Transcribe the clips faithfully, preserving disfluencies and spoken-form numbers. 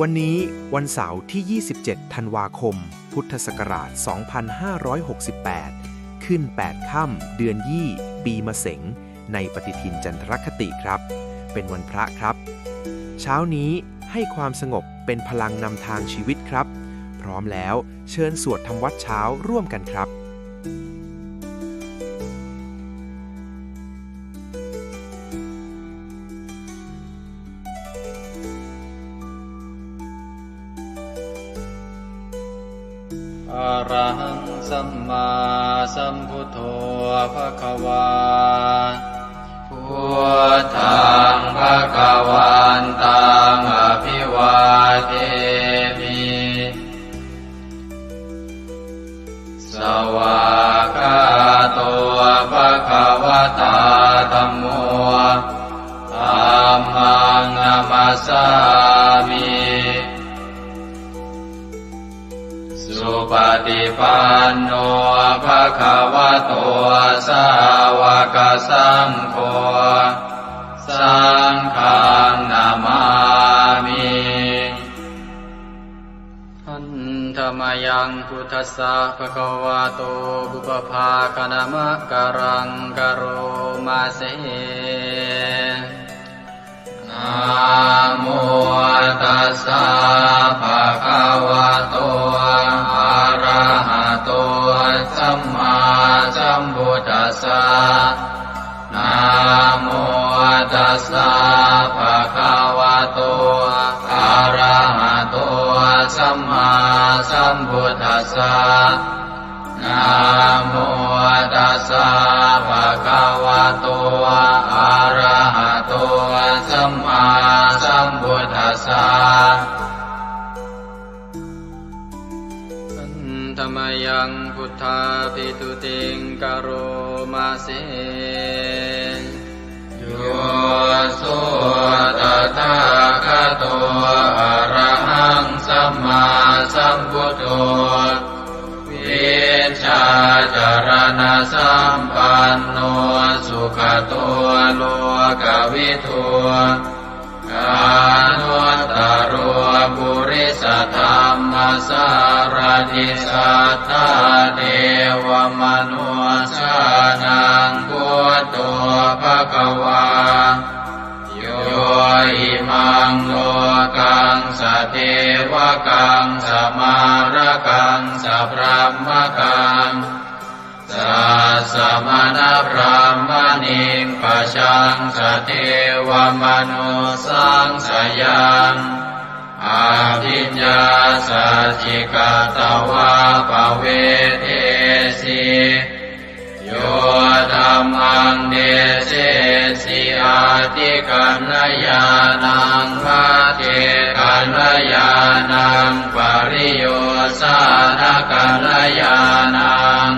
วันนี้วันเสาร์ที่ ยี่สิบเจ็ด ธันวาคม พุทธศักราช สองพันห้าร้อยหกสิบแปด ขึ้น แปด ค่ำ เดือนยี่ ปีมะเสง ในปฏิทินจันทรคติครับ เป็นวันพระครับ เช้านี้ให้ความสงบเป็นพลังนำทางชีวิตครับ พร้อมแล้วเชิญสวดทำวัตรเช้าร่วมกันครับ Arahaṃ sammāsambuddho bhagavā. Buddhaṃ bhagavantaṃ abhivādemi. Svākkhāto bhagavatā dhammo. Dhammaṃ namassāmi. Supaṭipanno bhagavato sāvakasaṅgho. Saṅghaṃ namāmi. Handa mayaṃ buddhassa bhagavato pubbabhāganamakāraṃ karoma se. Namo tassa bhagavato arahato sammāsambuddhassa. Namo tassa bhagavato arahato sammāsambuddhassa. Namo tassa bhagavato arahato sammāsambuddhassa. Handa mayaṃ buddhābhistutiṃ karoma se. Yo so tathāgato arahaṃ sammāsambuddho, vijjācaraṇasampanno sugato lokavidū, anuttaro purisadammasārathi satthā devamanussānaṃ buddho bhagavā. Yo imaṃ lokaṃ sadevakaṃ samārakaṃ sabrahmakaṃ sassamaṇabrāhmaṇiṃ pajaṃ sadevamanussānaṃ sayaṃ abhiññāsacchikatvā pavedesi. Yo dhammaṃ desesi atthikaññāṇaṃ, pacchekakaññāṇaṃ, pariyosānakaññāṇaṃ,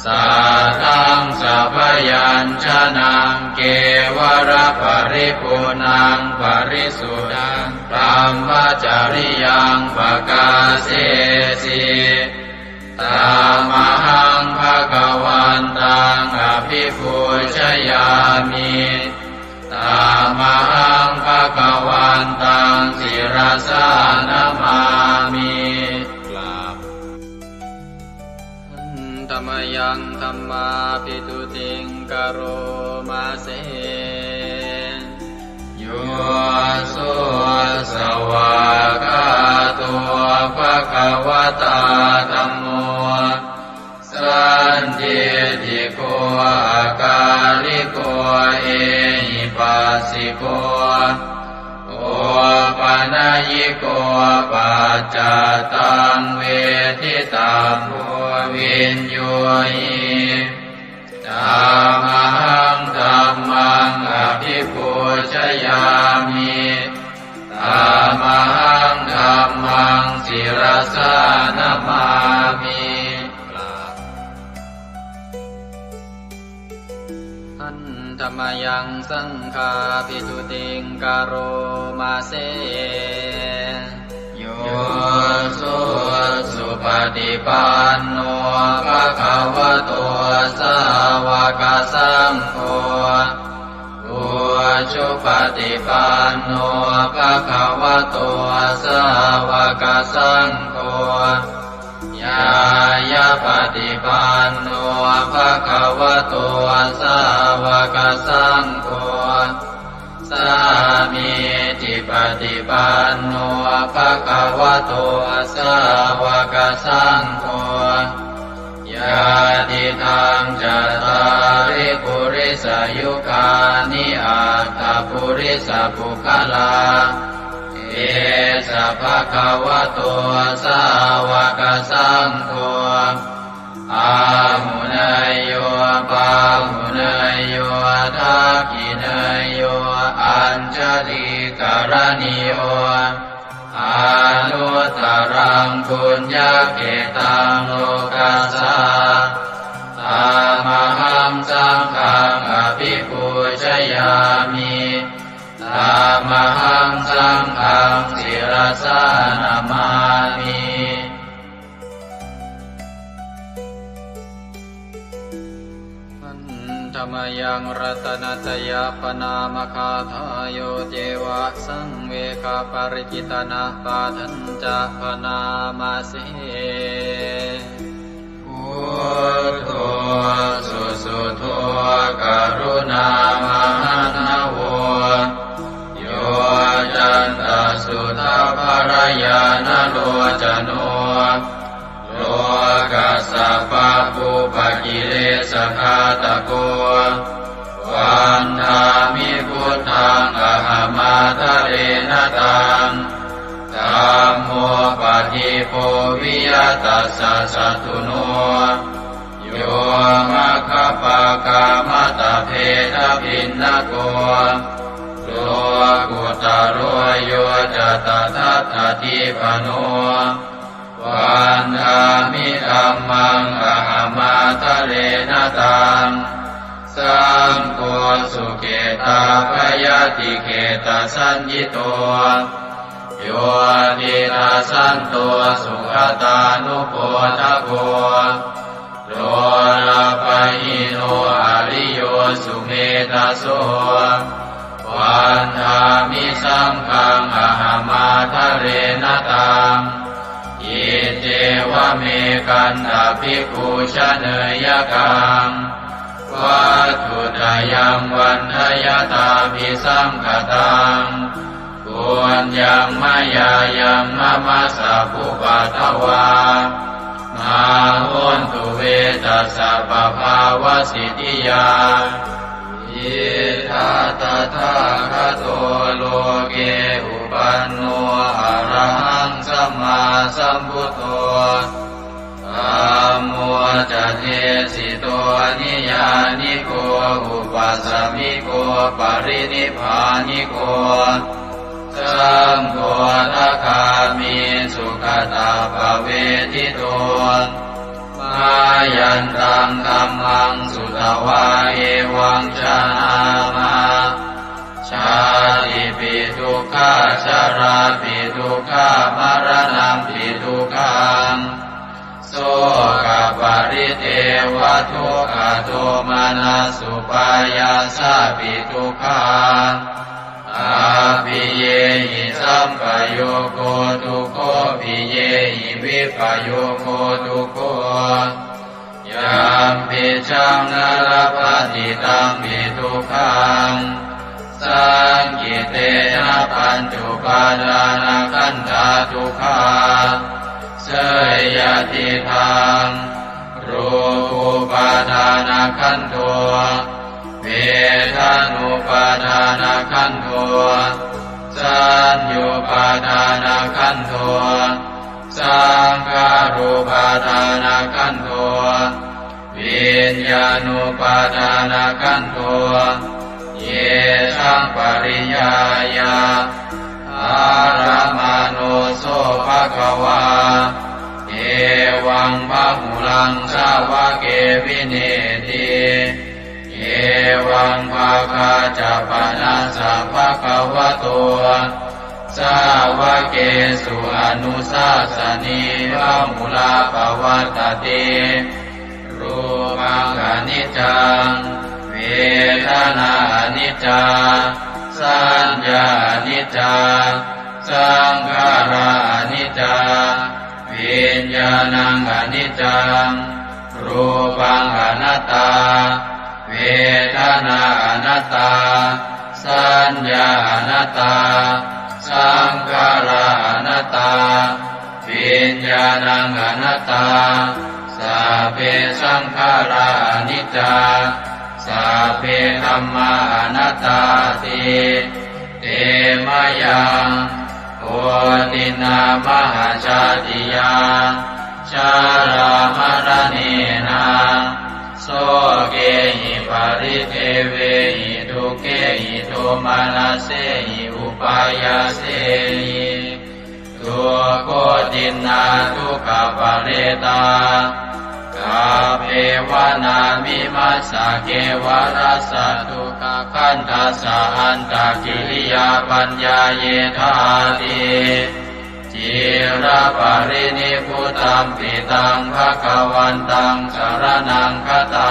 saddaṃ sabyañjanaṃ, kevalaparipuṇṇaṃ parisuddhaṃ brahmacariyaṃ pakāsesi. Tamahaṃ bhagavantaṃ abhipūjayāmi. Tamahaṃ bhagavantaṃ sirasā namāmi. กราบ Handa mayaṃ dhammābhistutiṃ karoma se. Yo so svākkhāto bhagavatā dhammo, sandiṭṭhiko akāliko ehipassiko, opanayiko paccattaṃ veditabbo viññūhi. Tamahaṃ dhammaṃ abhipūjayāmi. Tamahaṃ dhammaṃ sirasā namāmi. Handa mayaṃ saṅghābhistutiṃ karoma se. Yo so supaṭipanno bhagavato sāva sāvakasaṅgho, ujupaṭipanno bhagavato sāvakasaṅgho, ñāyapaṭipanno bhagavato sāvakasaṅgho, sāmīcipaṭipanno bhagavato sāvakasaṅgho, yadidaṃ cattāri purisayugāni aṭṭha purisapuggalā, esa bhagavato sāvakasaṅgho, āhuneyyo pāhuneyyo dakkhiṇeyyo añjalikaraṇīyo, anuttaraṃ puññakkhettaṃ lokassā. Tamahaṃ saṅghaṃ abhipūjayāmi. Tamahaṃ saṅghaṃ sirasā namāmi. Handa mayaṃ ratanattayappaṇāmagāthā, yo ceva saṃvegaparicittanapāṭhañca bhaṇāma se. Buddho susuddho karuṇāmahaṇṇavo, yoccantasuddhabbarañāṇalocano, lokassa pabbupakilesagāthako, vandāmi buddhaṃ ahamādarena taṃ. Dhammo padīpo viya tassa satthuno, yo maggapākamattabhedabhinnako, lokuttaro yo ca tadattadīpano, vandāmi dhammaṃ ahamādarena taṃ. Saṅgho sukhitapayatikhetasaññito, yo tidasanto sugatānupodako, lolapahīno ariyo sumedhaso, vandāmi saṅghaṃ ahamādarena taṃ. Iccevamekantā bhikkhu janeyya kaṃ, vatthuttayaṃ vandayattābhisaṅkhatāṃ, puññaṃ mayā yaṃ mama sabbupaddavā, mā hontu ve tassa pabhāvasiddhiyā. Idha tathāgato loke upanno arahaṃ sammāsambuddho, dhammo ca desito niyyāniko upasamiko parinibbāniko, saṅgho sakāmi sugatappavedito. Mayantaṃ dhammaṃ sutvā evaṃ janāma, jātipi dukkhā jarāpi dukkhā maraṇampi dukkhaṃ, sokaparidevadukkhadomanassupāyāsāpi dukkhā, appiyehi sampayogo dukkho piyehi vippayogo dukkho, yampicchaṃ na labhati tampi dukkhaṃ, saṅkhittena pañcupādānakkhandhā dukkhā. Seyyathidaṃ, rūpupādānakkhandho, vedanupādānakkhandho, saññupādānakkhandho, saṅkhārupādānakkhandho, viññāṇupādānakkhandho, yesaṃ pariññāya ārāmaṇo so bhagavā, evaṃ bahulaṃ sāvake vineeti. Evaṃ bhāgā ca panassa bhagavato sāvakesu anussāsanī bahulā pavattati. Rūpaṃ khaṇi niccaṃ, vedanā aniccā, saññā aniccā, saṅkhārā aniccā, viññāṇaṃ aniccaṃ, rūpaṃ anattā, vedanā anattā, saññā anattā, saṅkhārā anattā, viññāṇaṃ anattā, sabbe saṅkhārā aniccā, sabbe dhammā anattāti. Te mayaṃ otiṇṇā mahājātiyā, jarāmaraṇena, sokehi paridevehi dukkhehi domanassehi upāyāsehi, dukkhotiṇṇā dukkhaparetā, kappevānamimassa kevalassa dukkhakandhassa antakiriyā paññāyedhāti. Ciraparinibbutampi taṃ bhagavantaṃ saraṇaṃ gatā,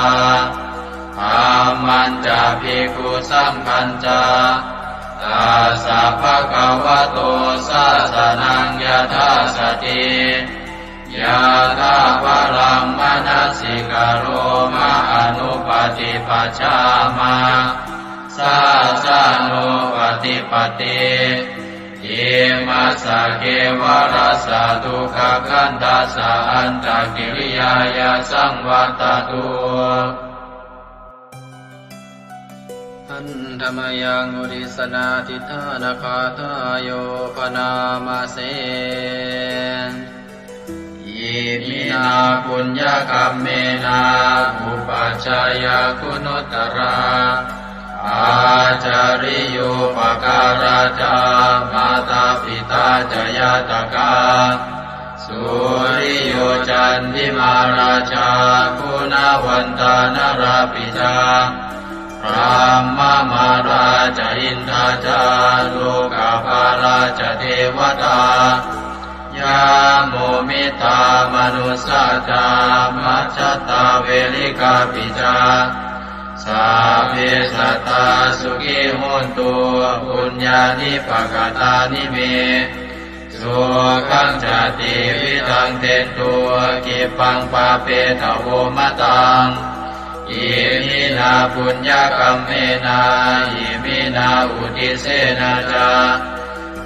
dhammañca bhikkhusaṅghañca, tassa bhagavato sāsanaṃ yathāsati, yathābalaṃ manasikaroma anuppaṭipajjāma, sāsanūpaṭipatti. Imassa kevalassa dukkhakandhassa antakiriyāya saṃvattatu. Handa mayaṃ uddissanādhiṭṭhānagāthāyo bhaṇāma se. Iminā puññakammena upajjhāyā guṇuttarā, ācariyūpakārā ca mātā pitā ca ñātakā, suriyo candimā rājā guṇavantā narāpi ca, brahmamārā ca indā ca lokapālā ca devatā, yamo mittā manussā ca majjhattā verikāpi ca, sabbe sattā sukhī hontu puññāni pakatāni me, sukhañca tividhaṃ dentu khippaṃ pāpetha vomataṃ. Iminā puññakammena iminā uddissena ca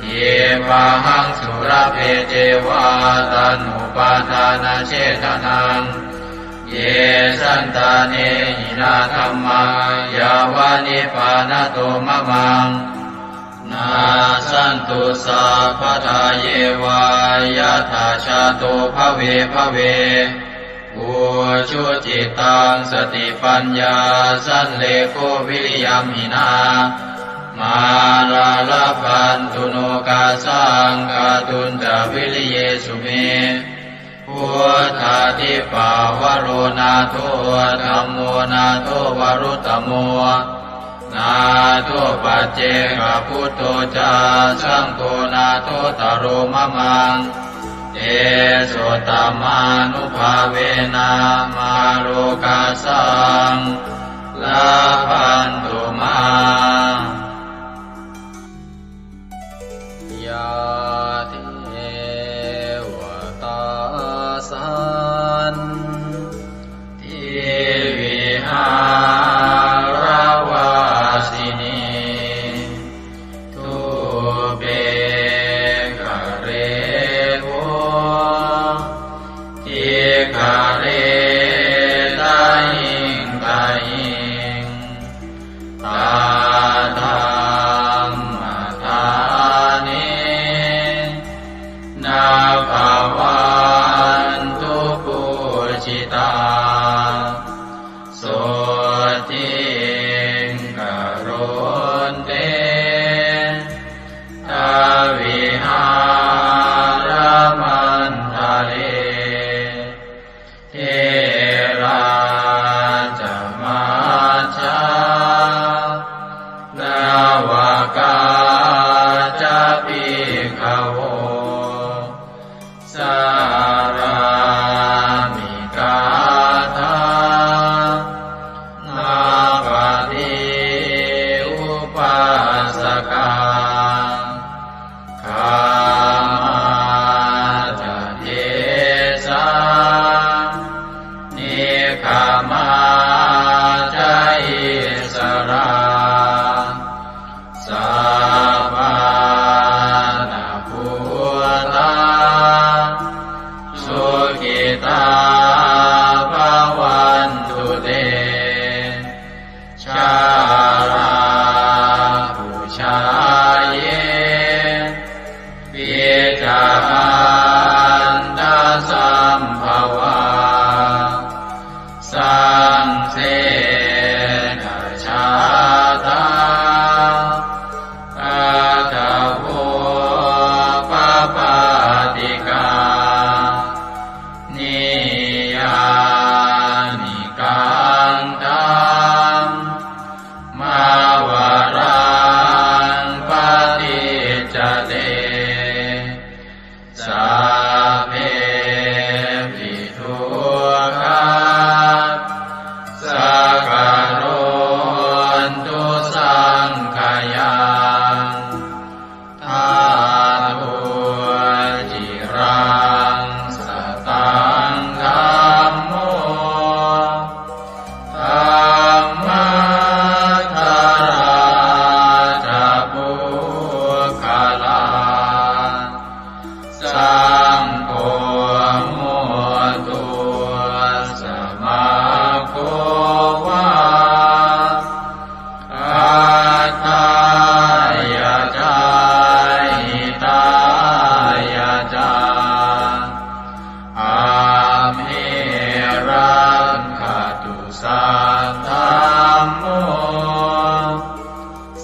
khippāhaṃ sulabhe ceva taṇhupādānachedanaṃ. Ye santāne hinā dhammā yāva nibbānato mamaṃ, nassantu sabbadā yeva yattha jāto bhave bhave. Ujucittaṃ satipaññā sallekho viriyamhinā, mārā labhantu nokāsaṃ kātuñca viriyesu me. Buddhādhipavaro nātho, dhammo nātho varuttamo, nātho paccekabuddho ca, saṅgho nāthottaro mamaṃ. Tesottamānubhāvena mārokāsaṃ labhantu mā. Yā devatā santivihāravāsinī, thūpe ghare bodhighare tahiṃ tahiṃ, Samā ca issarā, sappāṇabhūtā, sukhitā bhavantu te. Jalābujā yepi ca aṇḍasambhavā, saṃsedajātā athavopapātikā, niyyānikaṃ dhammavaraṃ paṭicca te, sabbepi dukkhā sakarontu saṅkhayaṃ. Ṭhātu ciraṃ sataṃ dhammo, dhammaddharā ca puggalā, saṅgho hotu samaggo va, atthāya ca hitāya ca. Amhe rakkhatu saddhammo,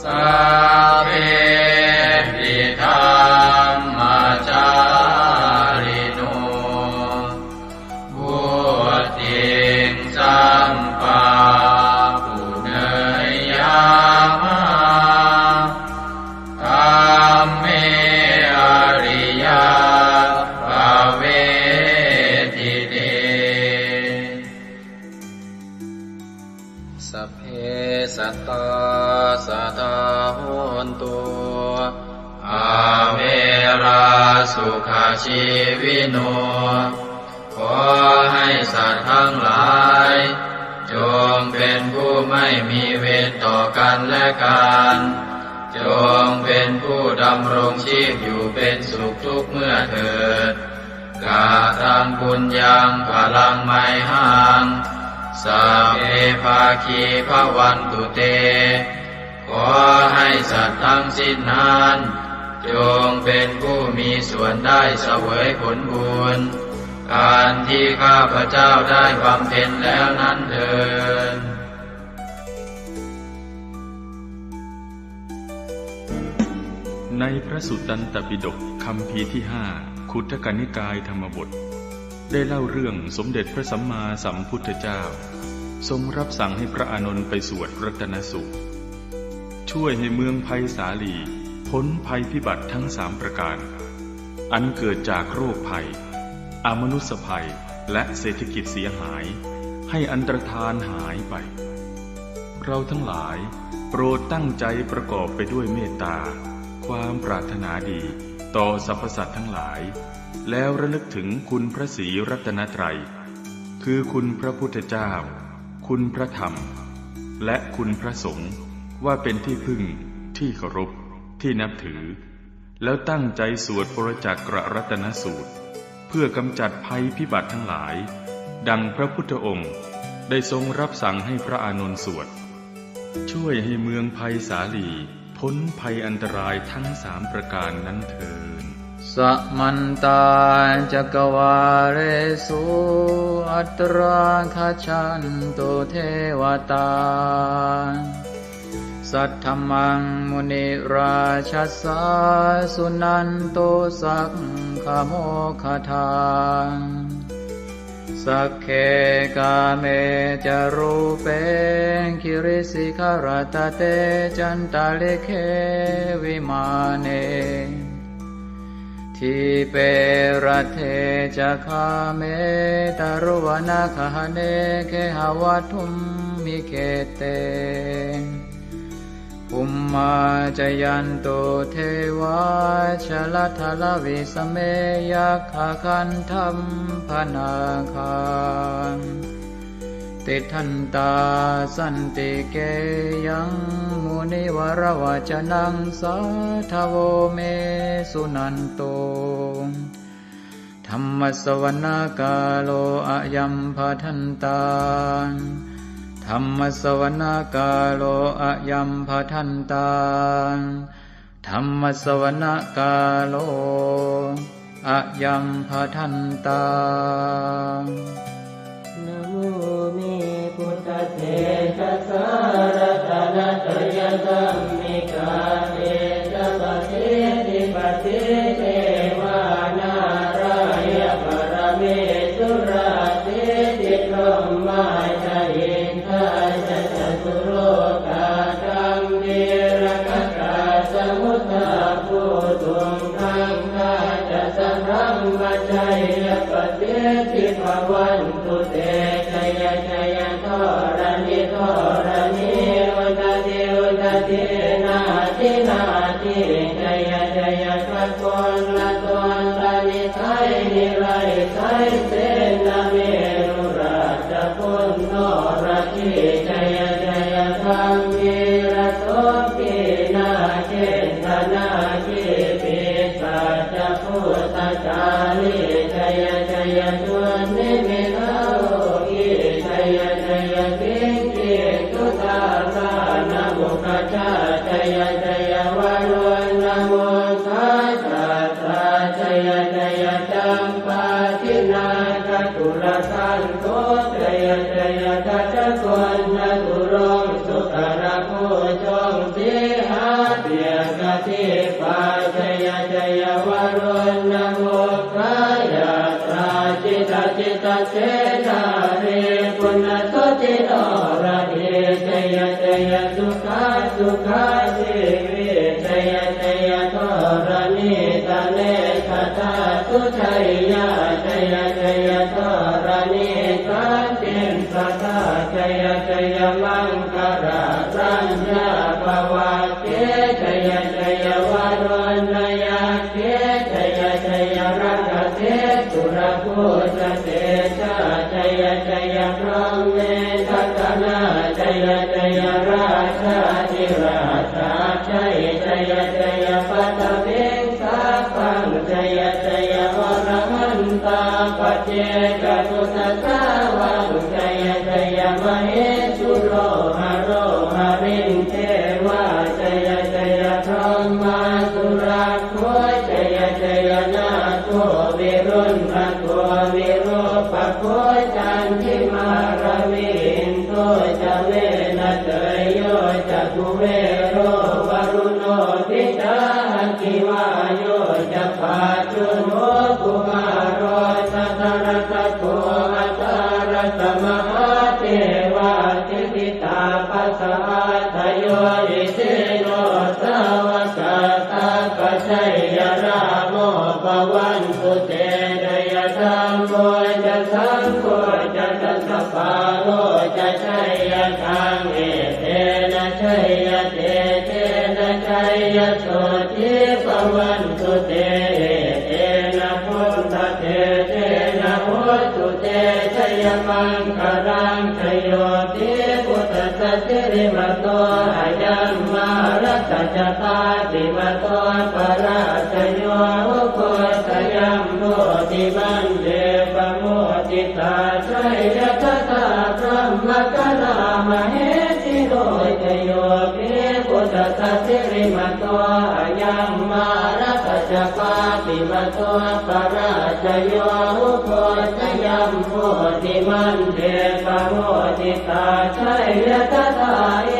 sabbepi dhammacārino, vuḍḍhiṃ sampāpuṇeyyāma, dhamme ariyappavedite. Sabbe sattā sadā hontu, averā sukhajīvino. ขอให้สัตว์ทั้งหลาย จงเป็นผู้ไม่มีเวรต่อกันและกัน จงเป็นผู้ดำรงชีพอยู่เป็นสุขทุกเมื่อเถิด Kataṃ puññaṃ phalaṃ mayhaṃ, sabbe bhāgī bhavantu te. ขอให้สัตว์ทั้งสิ้นนั้น จงเป็นผู้มีส่วนได้เสวยผลบุญ อันที่ข้าพเจ้าได้บำเพ็ญแล้วนั้นเทอญ ในพระสุตตันตปิฎกคัมภีร์ที่ห้า ขุททกนิกายธรรมบท ได้เล่าเรื่องสมเด็จพระสัมมาสัมพุทธเจ้า ทรงรับสั่งให้พระอานนท์ไปสวดรัตนสูตร ช่วยให้เมืองไพศาลีพ้นภัยพิบัติทั้งสามประการ อันเกิดจากโรคภัย อมนุสสภัย และเศรษฐกิจเสียหาย ให้อันตรธานหายไป เราทั้งหลายโปรดตั้งใจประกอบไปด้วยเมตตา ความปรารถนาดีต่อสรรพสัตว์ทั้งหลาย แล้วระลึกถึงคุณพระศรีรัตนตรัย คือคุณพระพุทธเจ้า คุณพระธรรม และคุณพระสงฆ์ ว่าเป็นที่พึ่ง ที่เคารพ ที่นับถือ แล้วตั้งใจสวดปรจจักรรัตนสูตร เพื่อกำจัดภัยพิบัติทั้งหลาย ดังพระพุทธองค์ได้ทรงรับสั่งให้พระอานนท์สวด ช่วยให้เมืองไพศาลีพ้นภัยอันตรายทั้งสามประการนั้นเทอญ Samantā cakkavāḷesu atrāgacchantu devatā. Saddhammaṃ munirājassa suṇantu saggamokkhadaṃ. Sagge kāme ca rūpe girisikharataṭe cantalikkhe vimāne. Dīpe raṭṭhe ca gāme taruvanagahane gehavatthumhi khette. Bhummā cāyantu devā jalathalavisame yakkhagandhabbanāgā. tiṭṭhantā santike yaṃ munivaravacanaṃ sādhavo me suṇantu. Dhammassavanakālo ayambhadantā. Dhammassavanakālo ayambhadantā. Dhammassavanakālo ayambhadantā. Namo me buddhatejasā ratanattayadhammikā tejapasiddhi pasīdevā nārāya paramesurā siddhibrahmā ca indā ca catulokā gambhīrakkhakā samuddā bhūtuṃ gaṅgā ca sabrahmajayya pasiddhi bhavantu te. Jaya jaya dharaṇi dharaṇī udadhi udadhī nadi nadī jaya jaya gaganalatantanidhāyī nirayasayasena merurājaguṇhoradī jaya jaya gambhīrasombhī nāgendanāgī pisāca bhūtakālī jaya jaya dunnimittarogī jaya jaya siṅgī sudādānamukhajā jaya jaya varuṇamukhasātrā jaya jaya campādināgakulagantho jaya jaya gajagaṇaturaṅga sukarabhujaṅga sīhabyagghadīpā jaya jaya varuṇamukhayātrā jita jita senārī puna suddhi noradī jaya jaya sukhā sukhā jīvī jaya jaya dharaṇītale sadā sujayyā jaya jaya dharaṇī santin sadā jaya jaya maṅkarāraññā bhavagge jaya jaya varuṇayakkhe jaya jaya rakkhase surabhujatejā jaya jaya brahmendagaṇā jaya jaya rājādhirājasājjai jaya jaya paṭhaviṃ sabbaṃ jaya jaya arahantā paccekabuddhasāvaṃ jaya jaya mahesuro haro harindevā jaya jaya brahmā surakkho jaya jaya nāgo viruḷhako virūpakkho candimā ravi indo ca venateyyo ca kuvero varuṇopi ca aggi vāyo ca pājuṇho kumāro dhataraṭṭhako aṭṭhārasa mahādevā siddhitāpasa-ādayo isino sāvakā sabbajayarāmo bhavantu te jaya dhammo ca saṅgho ca dasapālo ca jayakaṃ etena jayatejena jayasotthī bhavantu te etena buddhatejena hotu te jayamaṅgalaṃ jayo hi buddhassa sirīmato ayaṃ mārassa ca pāpimato parājayo ugghosayuṃ bodhimaṇḍe pamoditā jaya tadā brahmagaṇā mahesino jayo hi buddhassa sirīmato ayaṃ mārassa ca pāpimato parājayo ugghosayuṃ bodhimaṇḍe pamoditā jaya tadā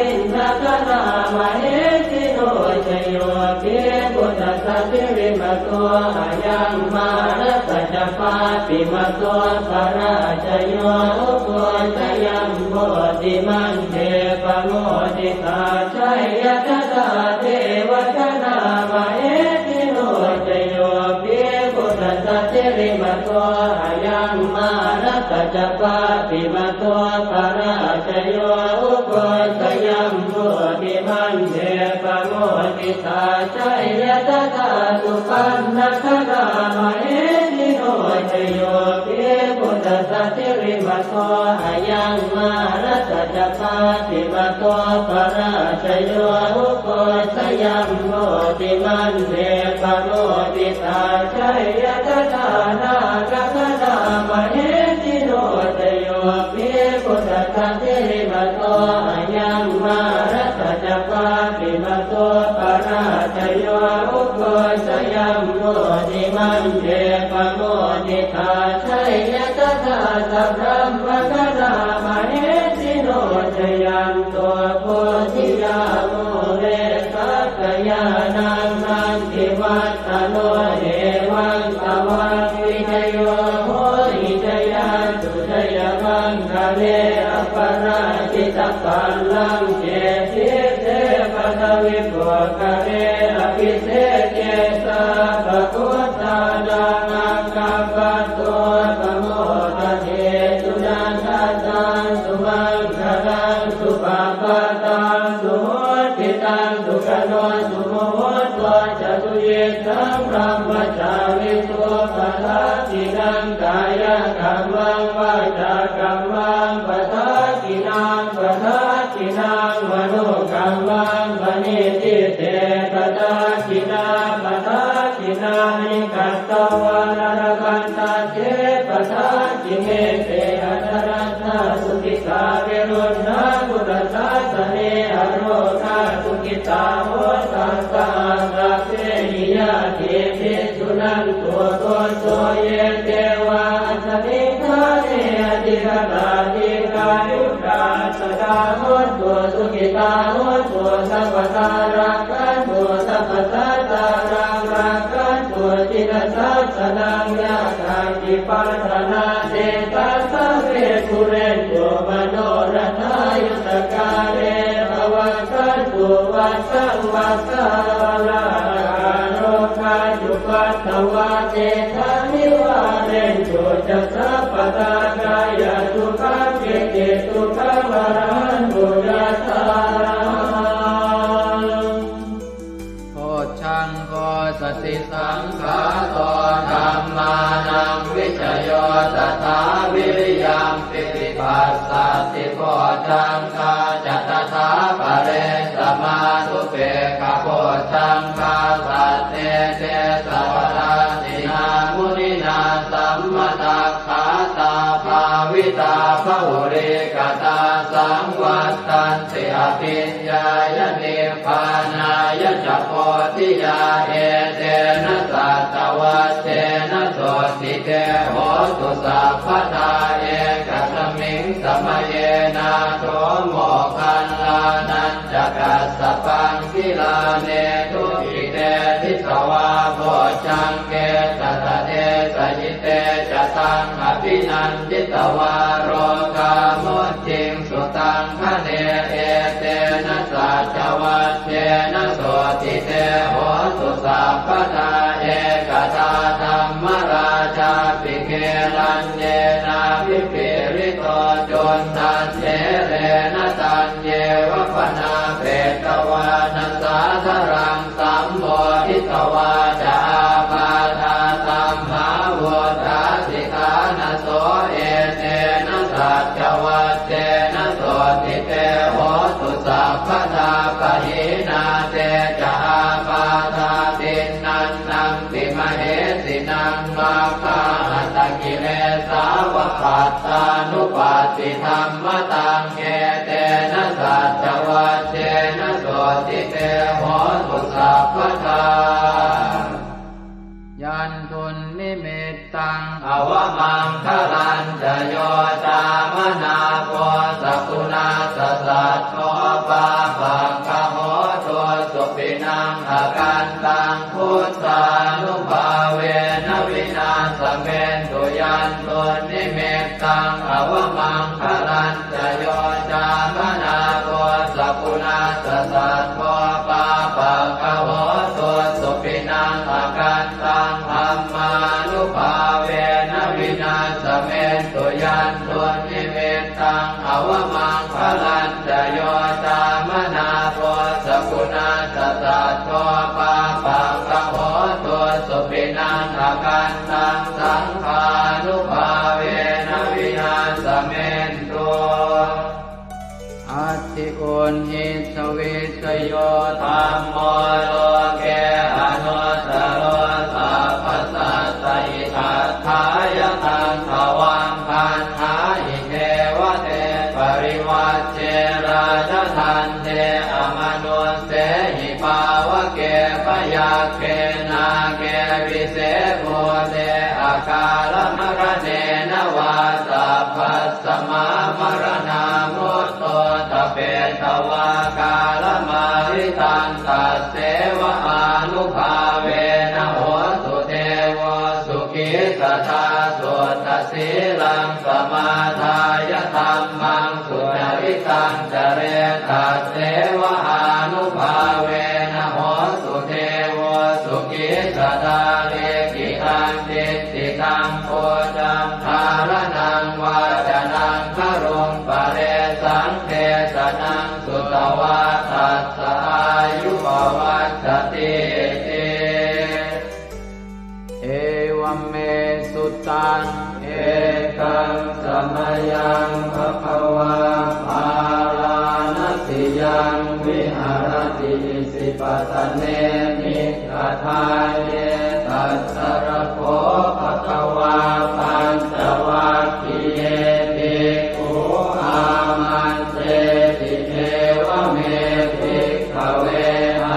indagaṇā mahesino jayo hi buddhassa sirīmato ayaṃ mārassa ca pāpimato parājayo ugghosayuṃ bodhimaṇḍe pamoditā jaya tadā devagaṇā mahesino jayo hi buddhassa sirīmato ayaṃ mārassa ca pāpimato parājayo ugghosayuṃ bodhimaṇḍe pamoditā jaya tadā supaṇṇagaṇā mahesino jayo hi buddhassa sirīmato ayaṃ mā Mārassa ca pāpimato parājayo, ugghosayuṃ bodhimaṇḍe pamoditā, jaya tadā nāgagaṇā mahesino. Jayo hi buddhassa sirīmato ayaṃ, mārassa ca pāpimato parājayo, ugghosayuṃ bodhimaṇḍe pamoditā, jaya tadā sabrahmagaṇā mahesino. Jayanto bodhiyā mūle sakyānaṃ nandivaḍḍhano, evaṃ tvaṃ vijayo hohi jayassu jayamaṅgale, aparājitapallaṅke sīse paṭhavipokkhare, abhiseke sabbabuddhānaṃ aggappatto pamodati. Sunakkhattaṃ sumaṅgalaṃ supabhātaṃ suhuṭṭhitaṃ, sukhaṇo sumuhutto ca suyiṭṭhaṃ brahmacārisu, padakkhiṇaṃ kāyakammaṃ vācākammaṃ padakkhiṇaṃ, padakkhiṇaṃ manokammaṃ paṇidhī te padakkhiṇā, padakkhiṇāni katvāna labhantatthe padakkhiṇe. Te atthaladdhā sukhitā viruḷhā buddhasāsane, arogā sukhitā hotha saha sabbehi ñātibhi. Suṇantu bhonto ye devā asmiṃ ṭhāne adhigatā, dīghāyukā sadā hontu, sukhitā hontu sabbadā, rakkhantu sabbasattānaṃ, rakkhantu jinasāsanaṃ. Yā kāci patthanā tesaṃ sabbe pūrentu manorathā, yuttakāle pavassantu vassaṃ vassā, ālāhakā rogā cupaddavā tesaṃ nivārentu ca sabbadā, kāyasukhaṃ cittisukhaṃ arahantu yathārahaṃ. Bojjhaṅgo satisaṅkhāto dhammānaṃ vicayo tathā, viriyampīti passaddhi bojjhaṅgā ca tathāpare, samādhupekkhabojjhaṅgā sattete sabbadassinā, muninā sammadakkhātā bhāvitā bahulīkatā, saṃvattanti abhiññāya nibbānāya ca bodhiyā. Etena saccavajjena sotthi te hotu sabbadā, ekasmiṃ samaye nātho moggallānañca kassapaṃ, gilāne dukkhite disvā bojjhaṅge satta desayi. Te ca taṃ abhinanditvā rogā mucciṃsu taṅkhaṇe, etena saccavajjena sotthi te hotu sabbadā. Ekadā dhammarājāpi gelaññenābhipīḷito, cundattherena taññeva bhaṇāpetvāna sādaraṃ, sammoditvā ca ābādhā tamhā vuṭṭhāsi ṭhānaso, etena saccavajjena sotthi te hotu sabbadā. Pahīnā te ca ābādhā tiṇṇannampi mahesinaṃ, maggāhatakilesā va pattānuppattidhammataṃ, etena saccavajjena sotthi te hotu sabbadā. Yandunnimittaṃ avamaṅgalañca yo cāmanāpo sakuṇassa saddo, pāpaggaho dussupinaṃ akantaṃ, buddhānubhāvena vināsamentu. Yandunnimittaṃ avamaṅgalañca yo cāmanāpo sakuṇassa saddo, pāpaggaho dussupinaṃ akantaṃ, dhammānubhāvena vināsamentu. Yandunnimittaṃ avamaṅgalañca yo cāmanāpo sakuṇassa saddo, pāpaggaho du Uṇhissavissayo dhammo loke anuttaro sabbasattahitatthāya taṃ tvaṃ gaṇhāhi devate parivajje rājadaṇḍe amanussehi pāvake byagghe nāge vise bhūte akālamaraṇena vā sabbasmā maraṇā mutto ṭhapetvā kālamāritaṃ tasseva ānubhāvena hotu devo sukhī sadā. Suddhasīlaṃ samādāya dhammaṃ sucaritaṃ care tasseva ānubhāvena hotu devo sukhī sadā. Likkhitaṃ cintitaṃ pūjaṃ dhāraṇaṃ vācanaṃ garuṃ paresaṃ desanaṃ sutvā tassa āyu pavaḍḍhatīti. Evaṃ me sutaṃ. Ekaṃ samayaṃ bhagavā bārāṇasiyaṃ viharati isipatane migadāye. Tatra kho bhagavā pañcavaggiye bhikkhū āmantesi: Evaṃ me bhikkhave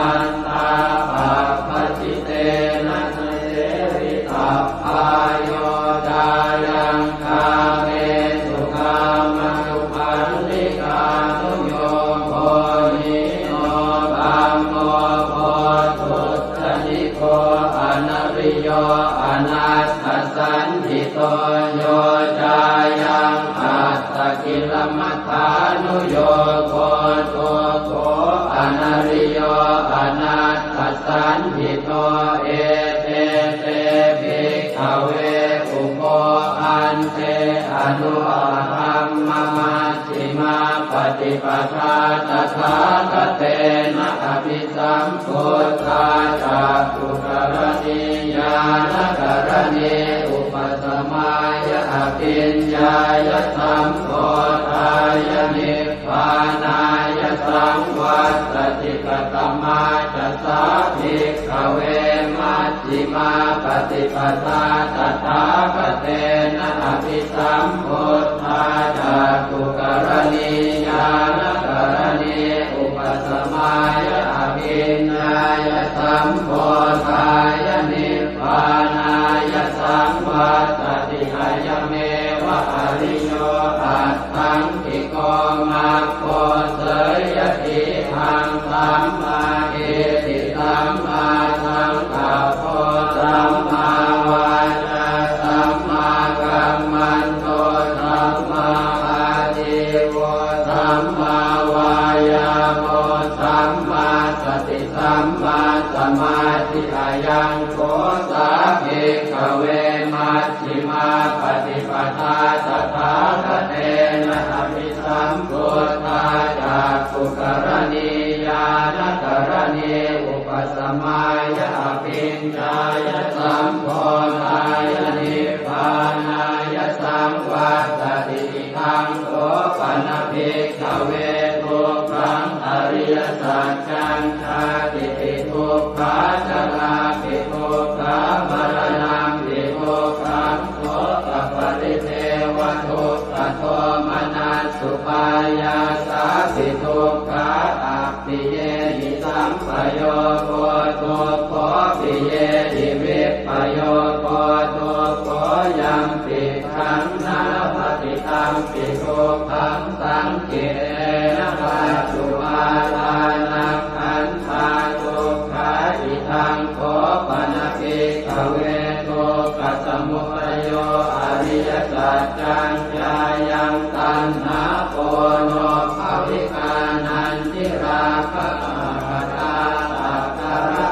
antā pabbajitena na sevitabbā, yo cāyaṃ kāmesu kāmasukhallikānuyogo hīno gammo pothujjaniko anariyo anatthasañhito, yo cāyaṃ attakilamathānuyogo dukkho anariyo anatthasañhito. Ete te bhikkhave ubho ante anupagamma majjhimā paṭipadā tathāgatena abhisambuddhā cakkhukaraṇī ñāṇakaraṇī upasamāya abhiññāya sambodhāya nibbānāya saṃvattati. Katamā ca sā bhikkhave maj jjhimā paṭipadā tathāgatena abhisambuddhā cakkhukaraṇī ñāṇakaraṇī upasamāya abhiññāya sambodhāya nibbānāya saṃvattati. Ayameva ariyo aṭṭhaṅgiko maggo, seyyathīdaṃ: sammādiṭṭhi sammāsaṅkappo sammāvācā sammākammanto sammāājīvo sammāvāyāmo sammāsati sammāsamādhi. Ayaṃ kho sā bhikkhave maj jjhimā paṭipadā tathāgatena abhisambuddhā cakkhukaraṇī ñāṇakaraṇī upasamāya abhiññāya sambodhāya nibbānāya saṃvattati. Idaṃ kho pana bhikkhave dukkhaṃ ariyasaccaṃ: jātipi dukkhā jarāpi dukkhā maraṇampi dukkhaṃ sokaparidevadukkhadomanassupāyāsāpi dukkhā, appiyehi sampayogo dukkho piyehi vippayogo dukkho, yampi dukkhang na labhati tampi dukkhaṃ saṅkhittena pañcupādānakkhandhā dukkhā. Idaṃ kho pana bhikkhave dukkhasamudayo ariyasaccaṃ: yāyaṃ taṇhā ponobbhavikā nandirāgasahagatā tatra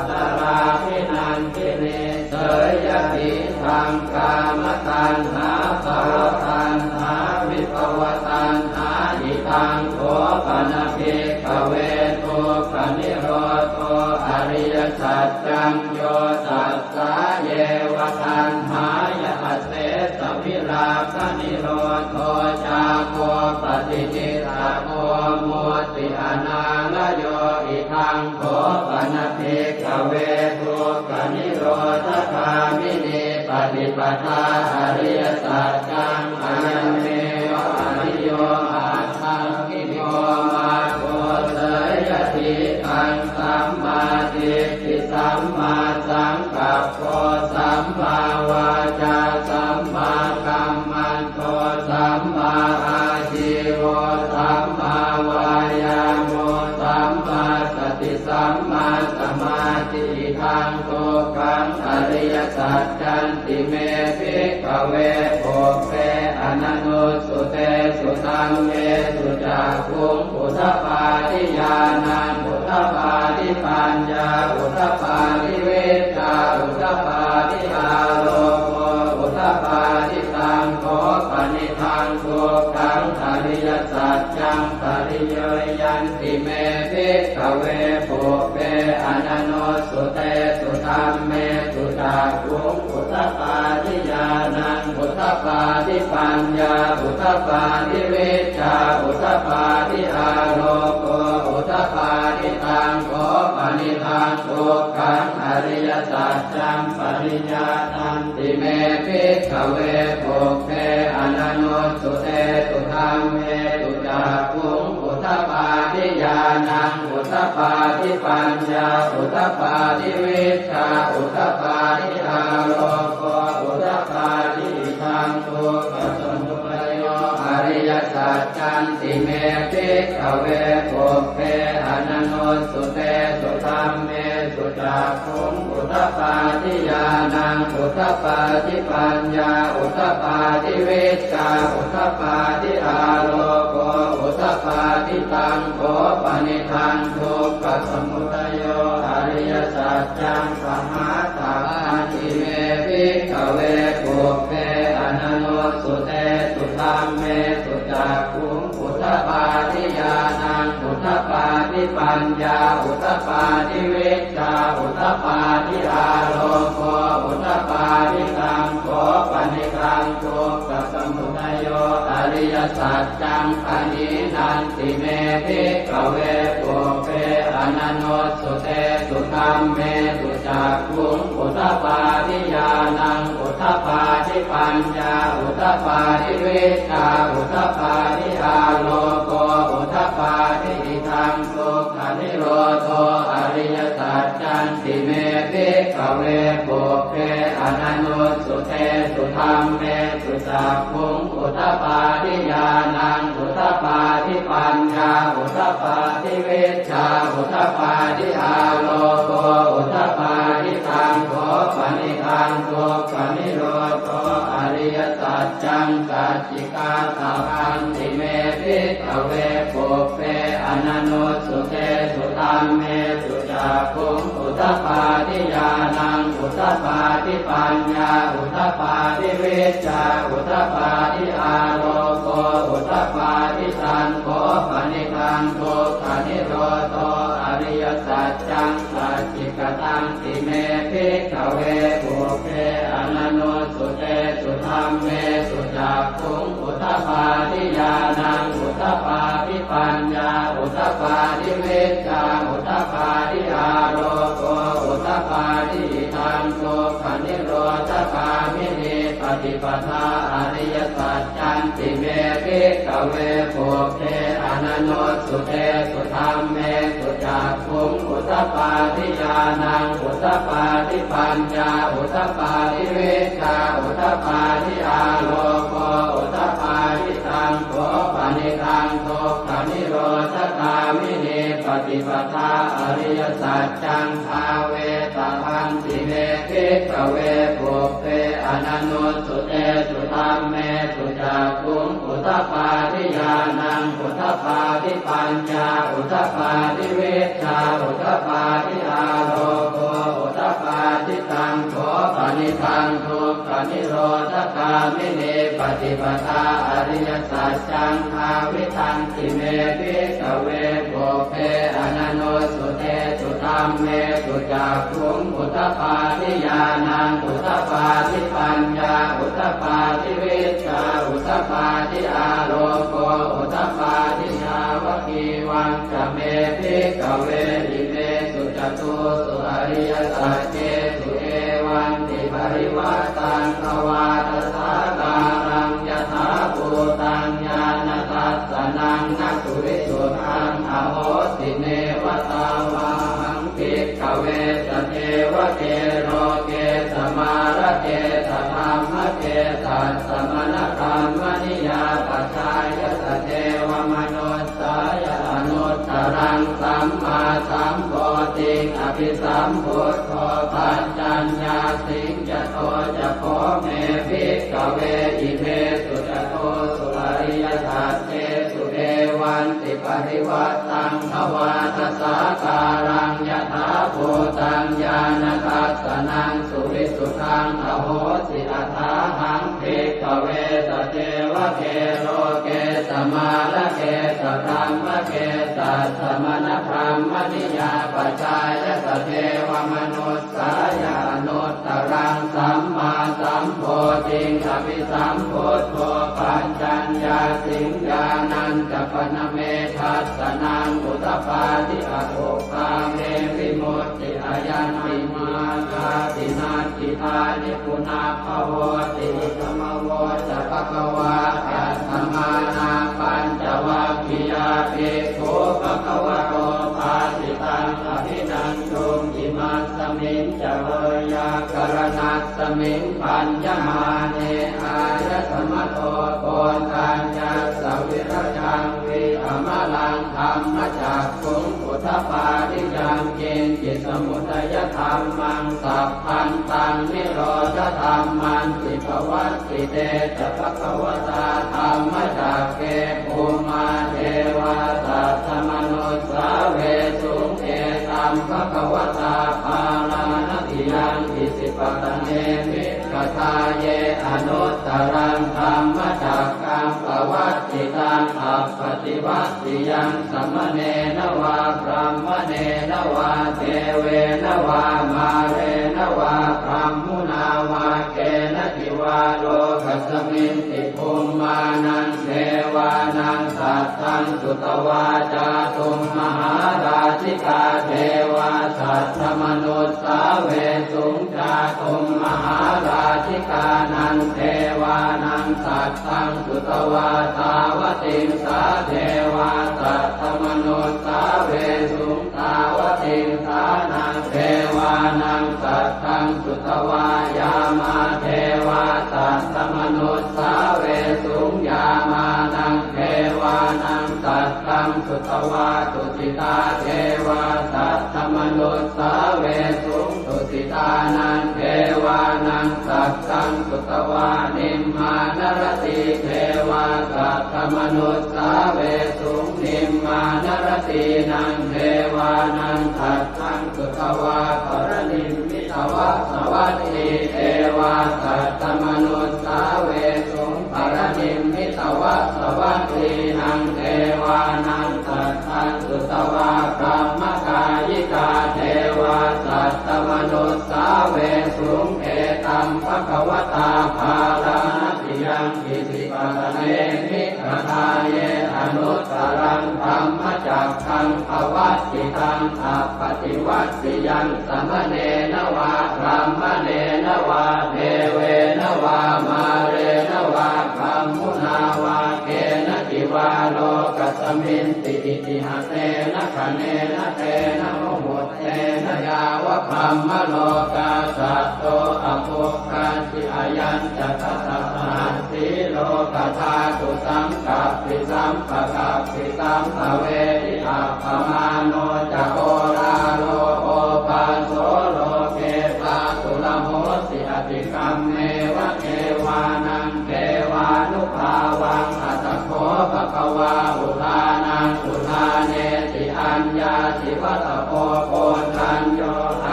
tatrābhinandinī, seyyathīdaṃ: kāmataṇhā bhavataṇhā vibhavataṇhā. Idaṃ kho pana bhikkhave dukkhanirodho ariyasaccaṃ: yo tassāyeva taṇhāya asesavirāganirodho cāgo paṭi nissaggo mutti anālayo. Idaṃ kho pana bhikkhave dukkhanirodhagāminī paṭipadā ariyasaccaṃ. Ayameva ariyo aṭṭhaṅgiko maggo. Seyyathīdaṃ: sammādiṭṭhi sammāsaṅkappo sammāvācā sammākammanto sammāājīvo sammāvāyāmo sammāsati sammāsamādhi. Idaṃ dukkhaṃ ariyasaccanti me bhikkhave pubbe ananussutesu dhammesu cakkhuṃ udapādi ñāṇaṃ udapādi paññā udapādi vijjā udapādi āloko udapādi. Taṃ kho panidaṃ dukkhaṃ ariyasaccaṃ pariyāyanti me bhikkhave pubbe ananussutesu dhammesu cakkhuṃ udapādi ñāṇaṃ udapādi paññā udapādi vijjā udapādi āloko udapādi. Taṃ kho panidaṃ dukkhaṃ ariyasaccaṃ pariyāyanti me bhikkhave pubbe ananussutesu dhammesu cakkhuṃ udapādi ñāṇaṃ udapādi paññā udapādi vijjā udapādi āloko udapādi. Idaṃ dukkhasamudayo ariyasaccanti me bhikkhave pubbe ananussutesu dhammesu cakkhuṃ udapādi ñāṇaṃ udapādi paññā udapādi vijjā udapādi āloko udapādi. Taṃ kho panidaṃ dukkhasamudayo ariyasaccaṃ pahātabbanti me bhikkhave pubbe ananussutesu dhammesu cakkhuṃ udapādi ñāṇaṃ udapādi paññā udapādi vijjā udapādi āloko udapādi. Taṃ kho panidaṃ dukkhasamudayo ariyasaccaṃ pahīnanti me bhikkhave pubbe ananussutesu dhammesu cakkhuṃ udapādi ñāṇaṃ udapādi paññā udapādi vijjā udapādi āloko udapādi. Idaṃ dukkhanirodho ariyasaccanti me bhikkhave pubbe ananussutesu dhammesu cakkhuṃ udapādi ñāṇaṃ udapādi paññā udapādi vijjā udapādi āloko udapādi. Taṃ kho panidaṃ dukkhanirodho ariyasaccaṃ sacchikātabbanti me bhikkhave pubbe ananussutesu dhammesu cakkhuṃ udapādi ñāṇaṃ udapādi paññā udapādi vijjā udapādi āloko udapādi. Taṃ kho panidaṃ dukkhanirodho ariyasaccaṃ sacchikatanti me bhikkhave pubbe ananussutesu dhammesu cakkhuṃ udapādi ñāṇaṃ udapādi paññā udapādi vijjā udapādi āloko udapādi. Idaṃ dukkhanirodhagāminī paṭipadā ariyasaccanti me bhikkhave pubbe ananussutesu dhammesu cakkhuṃ udapādi ñāṇaṃ udapādi paññā udapādi vijjā udapādi āloko udapādi. Taṃ kho panidaṃ dukkhanirodhagāminī paṭipadā ariyasaccaṃ bhāvetabbanti me bhikkhave pubbe ananussutesu dhammesu cakkhuṃ udapādi ñāṇaṃ udapādi paññā udapādi vijjā udapādi āloko udapādi. Taṃ kho panidaṃ dukkhanirodhagāminī paṭipadā ariyasaccaṃ bhāvitanti me bhikkhave pubbe ananussutesu Dhammesu cakkhuṃ udapādi ñāṇaṃ udapādi paññā udapādi vijjā udapādi āloko udapādi. Yāvakīvañca me bhikkhave imesu catūsu ariyasaccesu evantiparivaṭṭaṃ dvādasākāraṃ yathābhūtaṃ ñāṇadassanaṃ na suvisuddhaṃ ahosi, neva tāvāhaṃ bhikkhave sadevake loke samārake sadhammake sassamaṇabrāhmaṇiyā pajāya sadevamanussāya anuttaraṃ sammāsambodhiṃ abhisambuddho paccaññāsiṃ. Yato ca kho me bhikkhave imesu catūsu ariyasaccesu evantiparivaṭṭaṃ dvādasākāraṃ yathābhūtaṃ ñāṇadassanaṃ suvisuddhaṃ ahosi, athāhaṃ bhikkhave sadevake loke samārake sadhammake sassamaṇabrāhmaṇiyā pajāya sadevamanussāya anuttaraṃ sammāsambodhiṃ abhisambuddho paccaññāsiṃ. Ñāṇañca pana me dassanaṃ udapādi, akuppā me vimutti, ayañpi mārgāti natthidāni punabbhavoti. Idamavoca bhagavā. Attamanā pañcavaggiyā bhikkhū bhagavato bhāsitaṃ abhinanduṃ. Imasmiñca veyyākaraṇasmiṃ bhaññamāne āyasmato Koṇḍaññassa virajaṃ vītamalaṃ dhammacakkhuṃ udapādi: yaṅkiñci samudayadhammaṃ sabbantaṃ nirodhadhammanti. Pavattite ca bhagavatā dhammacakke bhummā devā saddamanussāvesuṃ: etaṃ bhagavatā Bārāṇasiyaṃ Isipatane migadāye anuttaraṃ dhammacakkaṃ pavattitaṃ appaṭivattiyaṃ samaṇena vā brāhmaṇena vā devena vā mārena vā brahmunā vā kenaci vā lokasminti bhummānaṃ devānaṃ saddaṃ sutvā cātummahārājikā devā saddamanussāvesuṃ. Cātummahārājikānaṃ devānaṃ saddaṃ sutvā tāvatiṃsā devā saddamanussāvesuṃ. Tāvatiṃsānaṃ devānaṃ saddaṃ sutvā yāmā devā saddamanussāvesuṃ. Yāmānaṃ devānaṃ saddaṃ sutvā tusitā devā saddamanussāvesuṃ. Tusitānaṃ devānaṃ saddaṃ sutvā nimmānaratī devā saddamanussāvesuṃ. Nimmānaratīnaṃ devānaṃ saddaṃ sutvā paranimmitavasavattī devā saddamanussāvesuṃ. Paranimmitavasavattīnaṃ devānaṃ saddaṃ sutvā brahmakāyikā devā saddamanussāvesuṃ. Etaṃ bhagavatā Bārāṇasiyaṃ Isipatane migadāye anuttaraṃ dhammacakkaṃ pavattitaṃ appaṭivattiyaṃ samaṇena vā brāhmaṇena vā devena vā mārena vā brahmunā vā kenaci vā lokasminti itihasena khaṇena tena muhuttena yāva brahmalokā saddo abbhuggacchi. Ayañca dasasahassī lokadhātu saṅkappi sampakappi sampavedhi. Appamāṇo ca oḷāro obhāso loke pāturahosi atikkammeva devānaṃ devānubhāvaṃ. Atha kho bhagavā udānaṃ udānesi: Aññāsi vata bho koṇḍañño,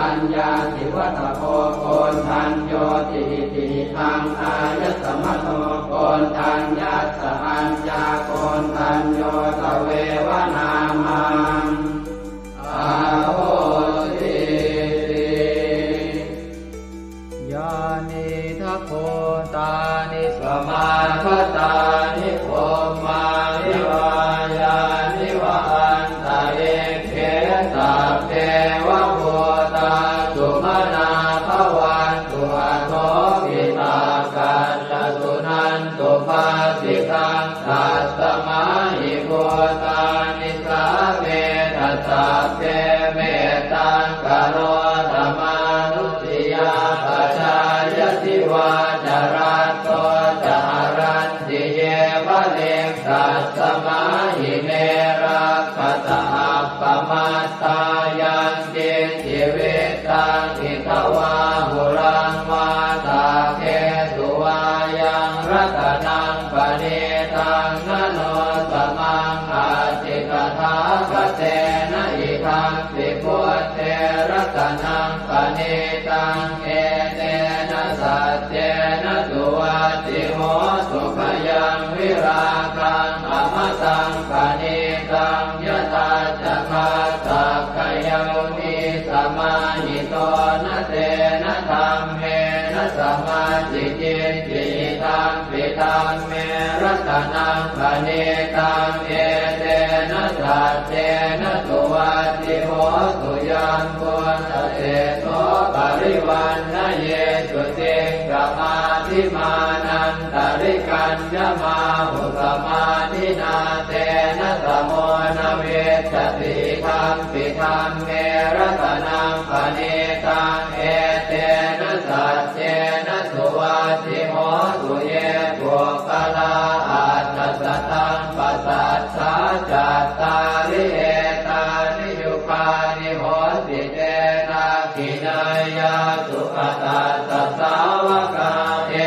aññāsi vata bho koṇḍaññoti. Iti hidaṃ āyasmato koṇḍaññassa aññākoṇḍañño tveva nāmaṃ ahosi. Nisāmetha sabbe mettaṃ karotha mānusiyā pajāya divā ca ratto ca haranti ye baliṃ tasmā hi ne rakkhasa appamattā. Yaṅkiñci vittaṃ idha vā huraṃ vā saggesu vā yaṃ ratanaṃ paṇītaṃ na no samaṃ atthi tathāgatena idampi buddhe ratanaṃ paṇītaṃ etena saccena suvatthi hotu. Khayaṃ virāgaṃ amataṃ paṇītaṃ yadajjhagā sakyamunī samāhito na tena dhammena samatthi kiñci idampi dhamme ratanaṃ paṇītaṃ etena saccena suvatthi hotu. Yambuddhaseṭṭho parivaṇṇayī suciṃ samādhimānantarikaññamāhu samādhinā tena samo na vijjati idampi dhamme ratanaṃ paṇītaṃ etena saccena suvatthi hotu. Ye puggalā aṭṭha sataṃ pasaṭṭhā cattāri etāni yugāni honti te dakkhiṇeyyā sugatassa sāvakā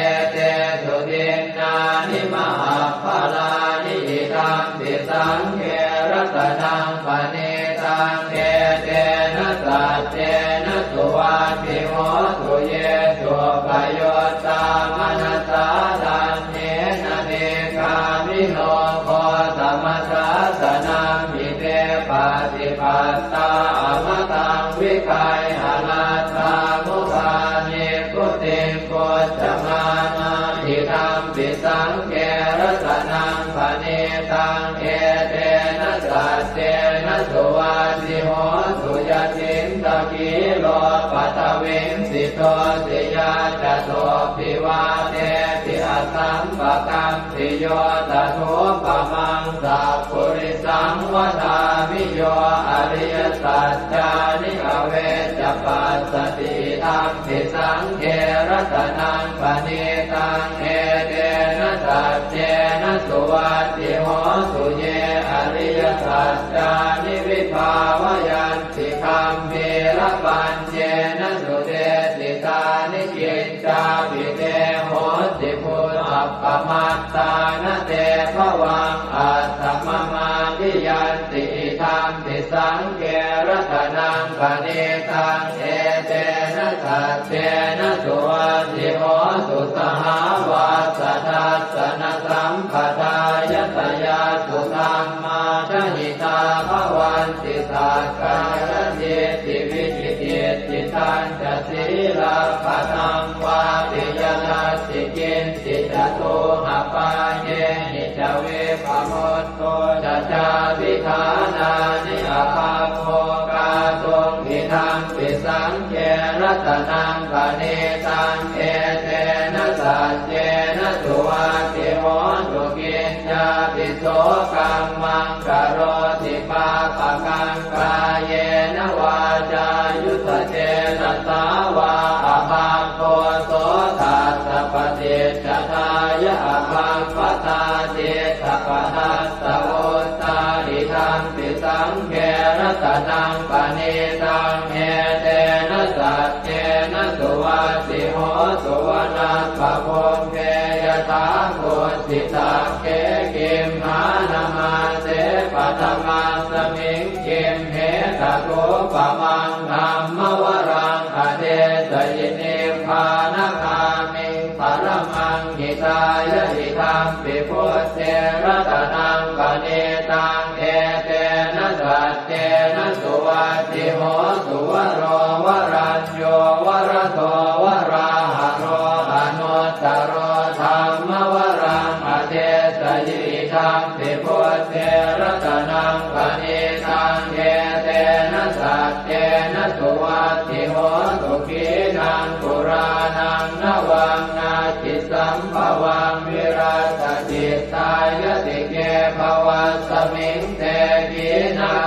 etesu dinnāni mahapphalāni idampi saṅghe ratanaṃ paṇītaṃ etena saccena suvatthi hotu. Ye suppayuttā manasā daḷhena nikkāmino gotamasāsanamhi te pattipattā amataṃ vigayha laddhā mudhā nibbutiṃ bhuñjamānā idampi saṅghe ratanaṃ paṇītaṃ etena saccena suvatthi hotu. Yacittakhīlo paṭhaviṃ sito siyā catubbhi vātebhi asampakampiyo tathūpamaṃ sappurisaṃ vadāmi yo ariyasaccāni avecca passati idampi saṅghe ratanaṃ paṇītaṃ etena saccena suvatthi hotu. Ye ariyasaccāni vibhāvayanti gambhīrapaññena sudesitāni kiccāpi te honti bhusappamattā na te bhavaṃ aṭṭhamamādiyanti idampi saṅghe ratanaṃ paṇītaṃ etena saccena suvatthi hotu. Sahāvassa dassanasampadāya tayassu dhammā jahitā bhavanti sakkāyadiṭṭhi vicikicchitañca sīlabbataṃ vāpi yadatthi kiñci catūhapāyehi ca vippamutto ca cābhiṭhānāni abhabbo kātuṃ idampi saṅghe ratanaṃ paṇītaṃ etena saccena suvatthi hotu. Kiñcāpi so kammaṃ karoti pāpakaṃ kāyena vācāyuda cetasā vā abhabbo so tassa paṭicchadāya abhabbatā cittapadassavutthā idampi saṅghe ratanaṃ paṇītaṃ etena saccena suvatthi hotu. Vanappagumbe yathā kussitagge gimhānamāse paṭhamasmiṃ gimhe tathūpamaṃ dhammavaraṃ adesayi nibbānagāmiṃ paramaṃ hitāya idampi buddhe ratanaṃ paṇītaṃ etena saccena suvatthi hotu. Varo varañño varado varāharo anuttaro dhammavaraṃ adesayi idampi buddhe ratanaṃ paṇītaṃ etena saccena suvatthi hotu. Khīṇaṃ purāṇaṃ navaṃ natthi sambhavaṃ virattacittāyatike bhavasmiṃ te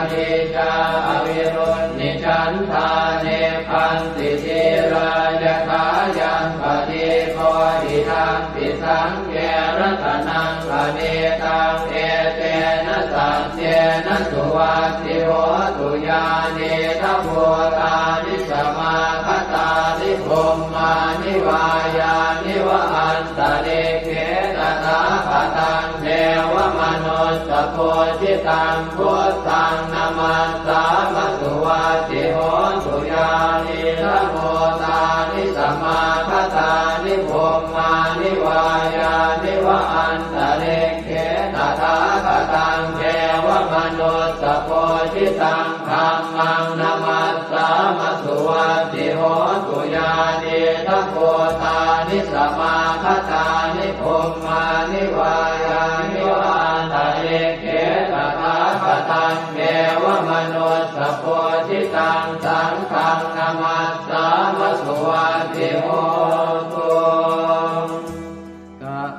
Nīcā avirūḷhichandā nibbanti dhīrā yathāyaṃ padīpo idampi saṅghe ratanaṃ paṇītaṃ etena saccena suvatthi hotu. Yānīdha bhūtāni samāgatāni bhummāni vā yāni va antalikkhe tathāgataṃ devamanussapūjitaṃ buddhaṃ namassāma suvatthi hotu. Yānīdha bhūtāni samāgatāni bhummāni vā yāni va antalikkhe tathāgataṃ devamanussapūjitaṃ dhammaṃ namassāma suvatthi hotu. Yānīdha bhūtāni samāgatāni bhummāni vā yāni va antalikkhe tathāgataṃ devamanussapūjitaṃ saṅghaṃ namassāma suvatthi hotu.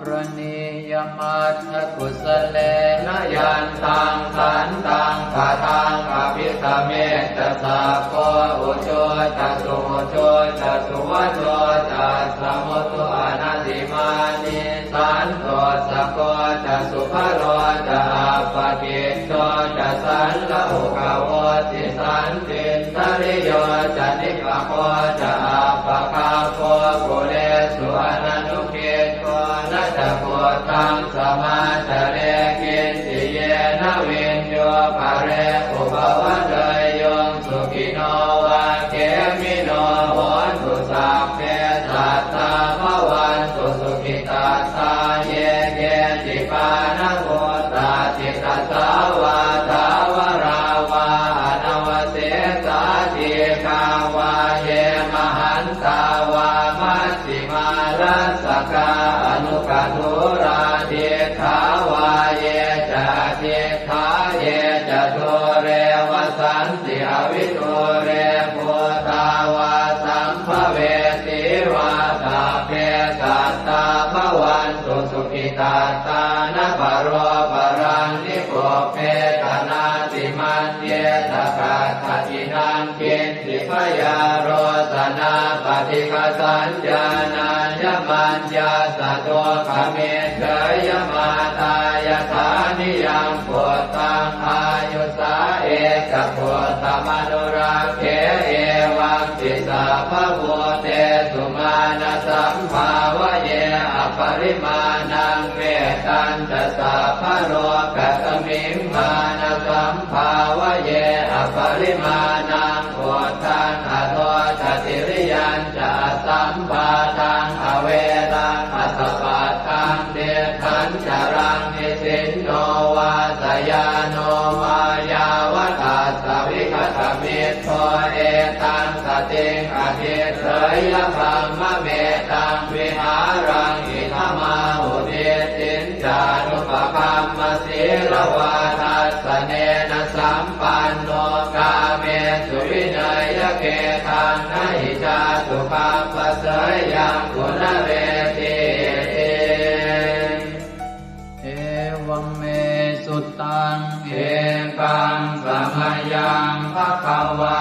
Karaṇīyamatthakusalena yantaṃ santaṃ padaṃ abhisamecca sakko ujū ca suhujū ca suvaco cassa mudu anatimānī santussako ca subharo ca appakicco ca sallahukavutti santindriyo ca nipako ca appagabbho kulesu ananu giddho. Na ca khuddaṃ samācare kiñci yena viññū pare upavadeyyuṃ. Sukhino vā khemino hontu sabbe sattā bhavantu sukhitattā. Ye keci pāṇabhūtatthi tasā vā thāvarā vā anavasesā dīghā vā ye mahantā vā maj jhimā rassakā aṇukathūlā diṭṭhā vā ye ca adiṭṭhā ye ca dūre vasanti avidūre bhūtā vā sambhavesī vā sabbe sattā bhavantu sukhitattā. Na paro paraṃ nikubbetha nātimaññetha katthaci naṃ kiñ ci byārosanā paṭighasaññā nāññamaññassa dukkhamiccheyya. Mātā yathā niyaṃ puttaṃ āyusā ekaputtamanurakkhe evampi sabbabhūtesu mānasambhāvaye aparimāṇaṃ. Mettañca sabbalokasmiṃ mānasambhāvaye aparimāṇaṃ uddhaṃ adho ca tiriyañca asambādhaṃ averaṃ asapattaṃ. Tiṭṭhañcaraṃ nisinno vā sayāno vā yāvatassa vigatamiddho etaṃ satiṃ adhiṭṭheyya brahmametaṃ vihāraṃ idhamāhu. Diṭṭhiñ ca anupagamma sīlavā dassanena sampanno kāmesu vineyya gedhaṃ na hi jātu gabbhaseyyaṃ punaretīti. Evaṃ me sutaṃ. Ekaṃ samayaṃ bhagavā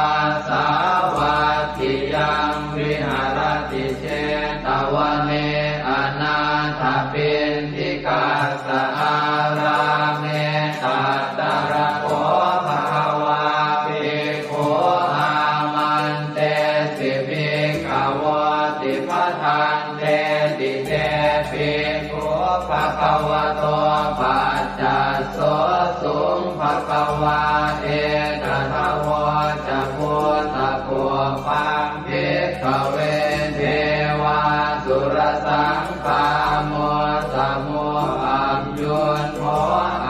sāvatthiyaṃ viharati jetavane anāthapiṇḍikassa ārāme. Tatra kho bhagavā bhikkhū āmantesi bhikkhavoti. Bhadanteti te bhikkhū bhagavato paccassosuṃ. Bhagavā etadavoca. Bhūtapubbaṃ bhikkhave devāsurasaṅ gāmo samūhayuṃ kho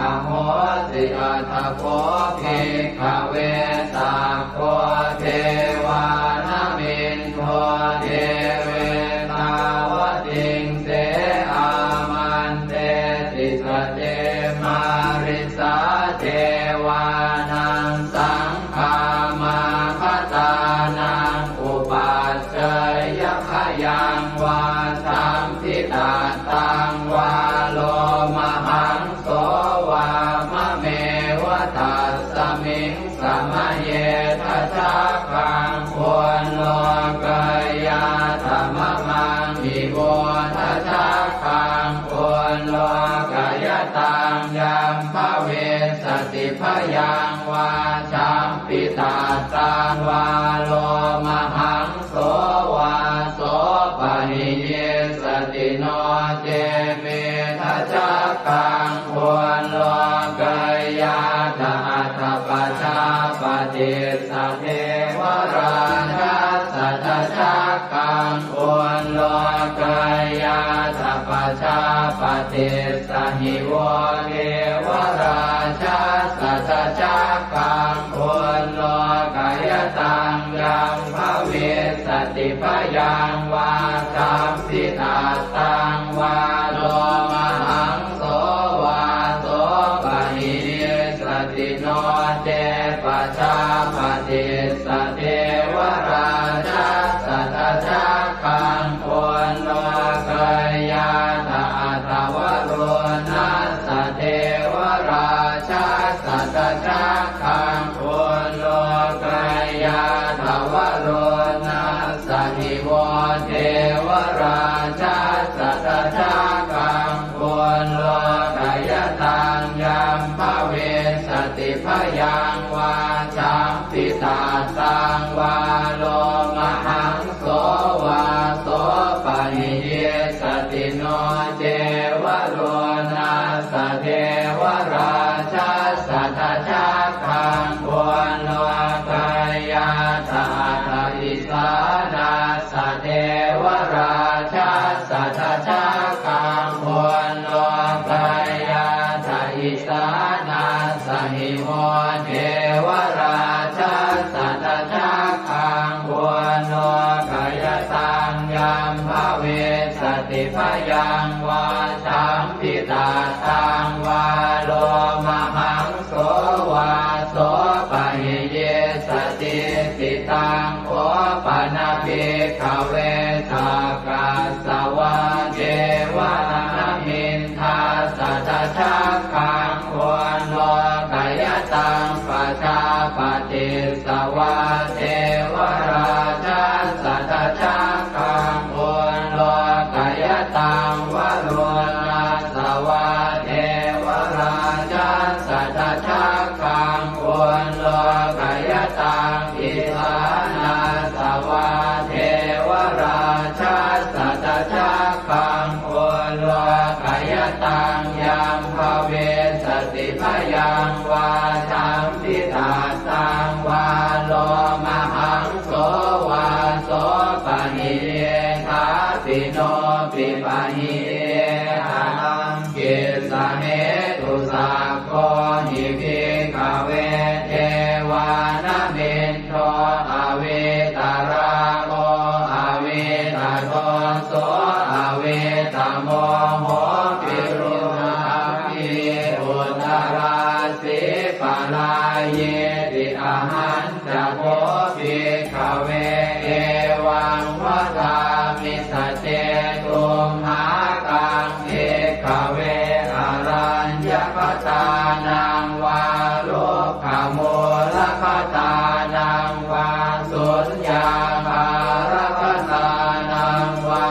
ahosi. Atha kho bhikkhave sakko devānamindo devetāvatiṃse āmantesi. Sace mārisā devānaṃ saṅ gāmāgatānaṃ upaccayabhayaṃ vā sambhitattaṃ vā lomahaṃso vā mameva tassa Miṃ samaye dajaggaṃ ullokayātha mamaṃ ivo dajaggaṃ ullokayataṃ yaṃ bhavissati bhayaṃ vā champittattaṃ vā lomahaṃso vā sopahiyissati no ce me dajaggaṃ ullokayātha atha pajāpatissa devarājassa dajaggaṃ ullokayātha pajāpatissa hi vo devarājassa dajaggaṃ ullokayataṃ yaṃ bhavissati bhayaṃ vā champittattaṃ vā lomahaṃso vā sopahiyissati no ce pajāpatissa devarājassa dajaggaṃ ullokayātha atha varuṇassa devarājassa dajaggaṃ ullokayātha varuṇassa hi vo devarājassa dajaggaṃ ullokayataṃ yaṃ bhavissati bhayaṃ vā champittattaṃ vā lomahaṃso vā sopahiyissati no ce varuṇassa devarājassa dajaggaṃ ullokayātha atha isānassa devarājassa dajaggaṃ ullokayātha isānassa hi vo devarājassa dajaggaṃ ullokayataṃ yaṃ bhavissati bhayaṃ vā champittattaṃ vā lomahaṃso vā sopahiyissati. Taṃ kho pana bhikkhave sakkas savā devanāmiṃ dassa dajaggaṃ ullokayataṃ pajāpatissa vā devarājassa dajaggaṃ ullokayataṃ varuṇassa vā devarājassa dajaggaṃ ullokayataṃ isānassa vā devarājassa dajaggaṃ ullokayataṃ yaṃ bhavissati bhayaṃ vā champittattaṃ vā lomahaṃso vā sopahiyye thāpi no pipahiye ataṃ kissa hetu. Sakko hi bhikkhave devānamindo avītarāgo avītadoso avītamoho virūḷhakī uttarāsī parāyīti. Ahañ ca kho bhikkhave evaṃ vadāmi: Sacce tumhākaṃ bhikkhave araññakatānaṃ vā rukkhamūlakatānaṃ vā suññāgārakatānaṃ vā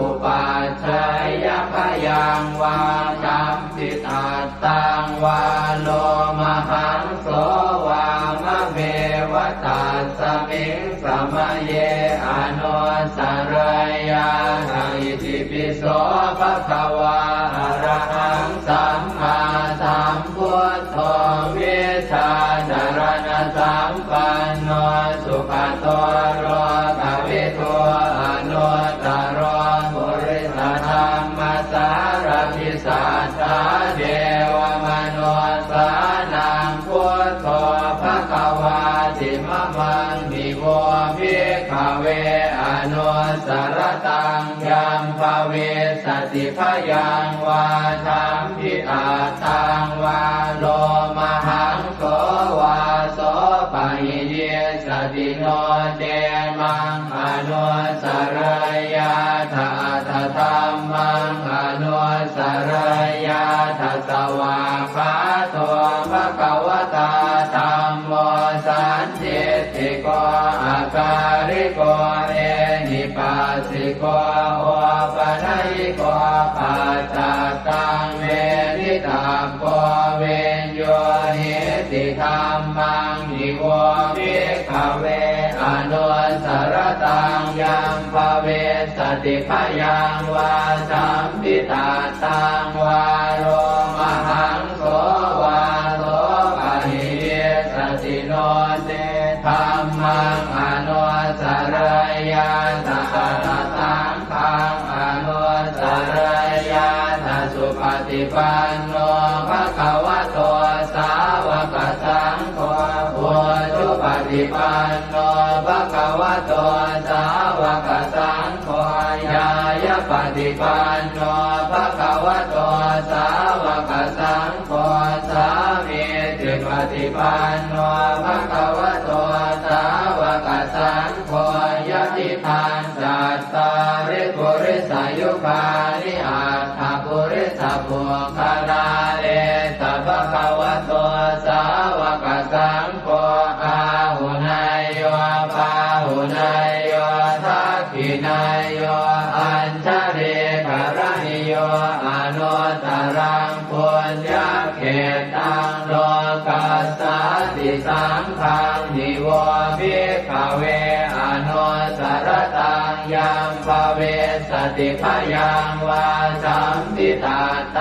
upajjhāyabhayaṃ vā champittattaṃ vā lomahaṃso vā mameva tasmiṃ samaye anussarayyātha. Itipi so bhagavā arahaṃ sammāsambuddho vijjācaraṇasampanno sugato lokavidū anuttaro purisadammasārathi satthā devamanussānaṃ buddho bhagavāti. Mamaṃ hi vo bhikkhave anussarattaṃ yaṃ bhavissati bhayaṃ vā champittattaṃ vā lomahaṃso vā sopahiyissati no ce maṃ anussarayyātha atha dhammaṃ anussarayyātha. Svākkhāto bhagavatā dham sandiṭṭhiko akāliko ehipassiko opanayiko paccattaṃ veditabbo viññūhīti. Dhammaṃ hi vo bhikkhave anussaraṃ yaṃ bhavissati bhayaṃ vā sampittaṃ vā lomahaṃ so vā so pahīyissati no ce dhammaṃ anussarayyātha atha saṅghaṃ anussarayyātha. Supaṭipanno bhagavato sāvakasaṅgho, ujupaṭipanno bhagavato sāvakasaṅgho, ñāyapaṭipanno bhagavato sāvakasaṅgho, sāmīcipaṭipanno bhagavato sāvakasaṅgho, yadidaṃ cattāri purisayugāni aṭṭha purisapuggalā, esa bhagavato sāvakasaṅgho, āhuneyyo pāhuneyyo dakkhiṇeyyo añjalikaraṇīyo anuttaraṃ puññakkhettaṃ lokassāti. Saṅghaṃ hi vo bhikkhave anussaraṃ yaṃ bhavissati bhayaṃ vā sampittaṃ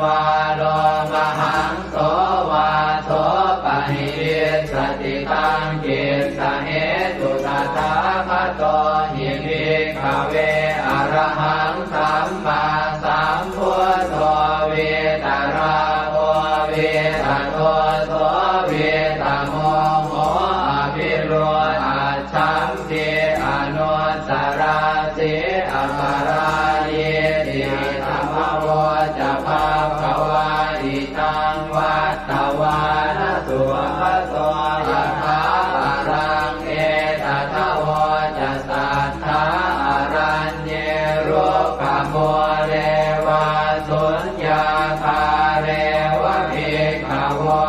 vā lomahaṃso vā so pahīyissati. Taṃ kissa hetu tathāgato hi bhikkhave arahaṃ sammāsambuddho vītarāgo vītadoso vītamoho abhirūḷhaccham ti anussarati aparājīti. Idamavoca bhagavā. Idaṃ vattavāna sugato yathābalaṃ etadavoca satthā araññe rukkhamūle vā suññāgāre va bhikkhavo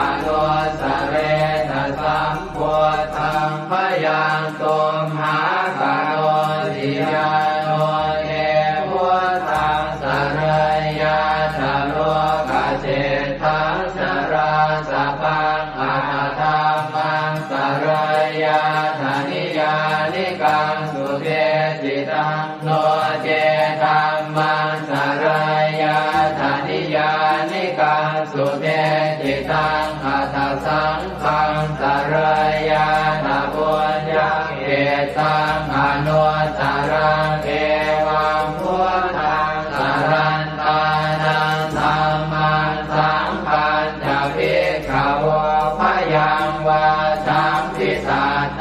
anussaretha sam buddhaṃ bhayaṃ tumhākarosi. Yāno te buddhaṃ sarayyātha lokaseṭṭhaṃ narāsabhaṃ atha dhammaṃ sarayyātha niyyānikaṃ sudesitaṃ, no ce dhammaṃ sarayyātha niyyānikaṃ sudesitaṃ, atha saṅghaṃ sarayyātha puññakkhettaṃ anuttaraṃ. Evaṃ buddhaṃ sarantānaṃ dhammaṃ saṅghañca bhikkhavo bhayaṃ vā sampittaṃ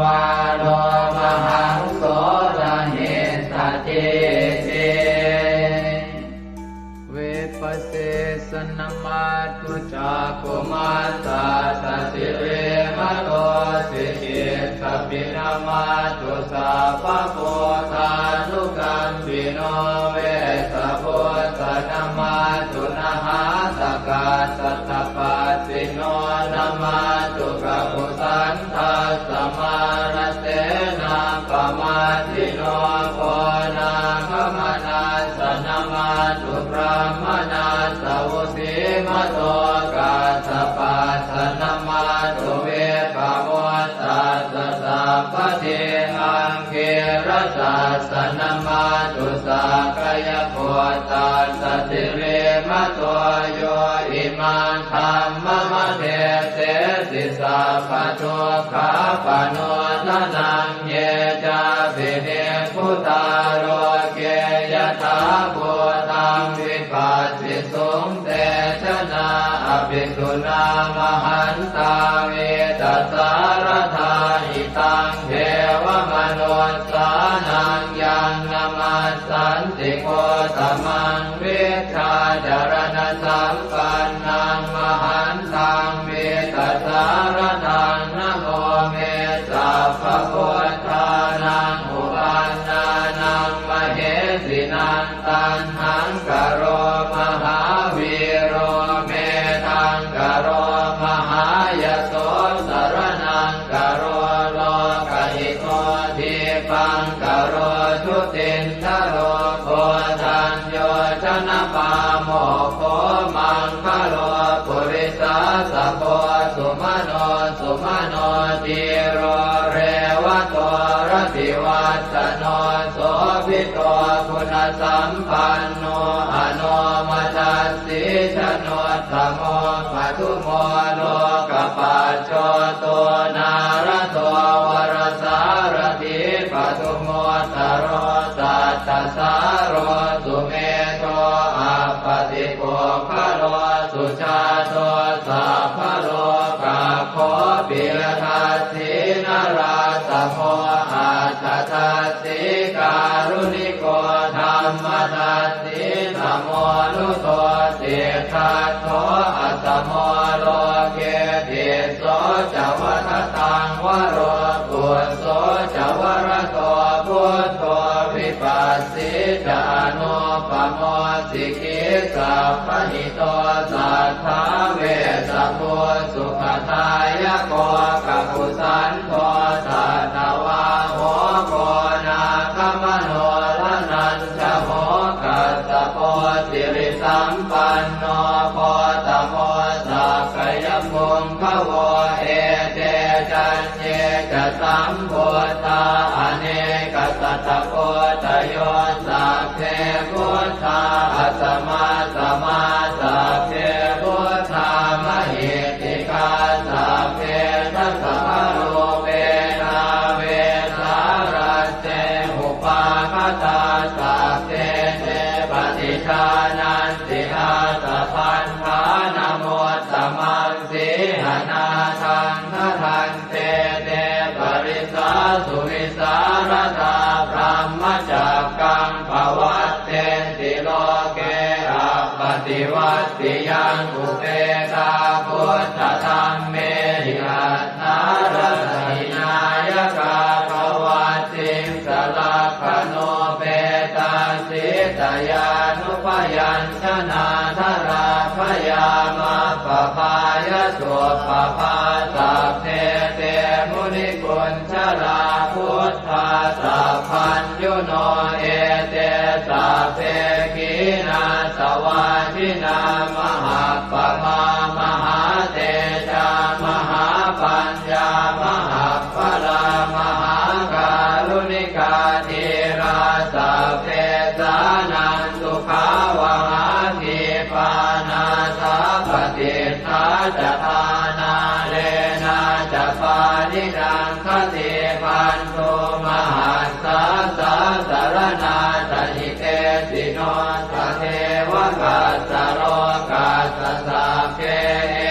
vā lomahaṃso na hissati. Vipassissa namatthu cakkhumantassa sirīmato, sikhissapi namatthu sabbabuddhānukampino, vessabhussa namatthu nhātakassa tapassino, namatthu kakusandhassa mārasenappamaddino, konāgamanassa namatthu brāhmaṇassa vusīmato, kassapassa namatthu vippamuttassa sabbadhi, aṅgīrasassa namatthu sakyaputtassa sirīmato, yo imaṃ dhammamādesesi sabbadukkhāpanūdanaṃ. Ye cāpi nibbutā loke yathābhūtaṃ vipassisuṃ, te janā apisuṇā mahantā vītasāradā. Idaṃ devamanussānaṃ yaṃ namassanti Gotamaṃ, vijjācaraṇasampannaṃ mahantaṃ vītasāradaṃ. Namo me sabbabuddhānaṃ uppannānaṃ mahesinaṃ, taṇhaṅkaro mahāvīro, medhaṅkaro mahāyaso, sar sumano dhīro revato rativassano sobhito guṇasampanno anomadassī januttamo padumo lokapajjoto nārado varasārathī padumu ttaro sattasāro sumedho appatipuggalo sujāto sabbalokaggo piyadassī narāsamo atthadassī kāruṇiko dhammadassī tamonudo siddhattho asamo loke tisso ca vadataṃ varo phusso ca varado buddho vipassī ca anūpamo sikhī sabbahito satthā vessabhū sukhadāyako kakusandho satthavāho koṇāgamano dhananjavo kassapo sirisampanno gotamo sakyapuṅgavo ete caññe ca sambuddhā anekasatakoṭayo sabbe buddhā asamasamā sabbe buddhā mahiddhikā sabbe dasabalūpena vesālā te upāgatā sabbe te paṭijānanti ātappamāṇamuttamaṃ sīhanāthaṃ bhaddante te parisā suvīsāratā brahmacakkaṃ pavattenti loke appaṭivattiyaṃ upetā buddhadhammehi atthaladdhināyakā pavatsiṃsa lakkhaṇupetā sītayanupayañjanādharā bhayamappabbāya suppabhā sabbe te munikuñjarā buddhā sabbaññuno ete sabbe khīṇāsavā jinā mahappamā mahātejā mahāpaññā mahappalā mahākāruṇikā dhīrā sabbesānaṃ sukhāvahā khīpā nāthapaṭiṭṭhā ca ṭhānā leṇā ca pāṇinaṃ khatībhaṇḍu mahassā sāsaraṇā ca hitesino tatheva kassa lokassa sabbe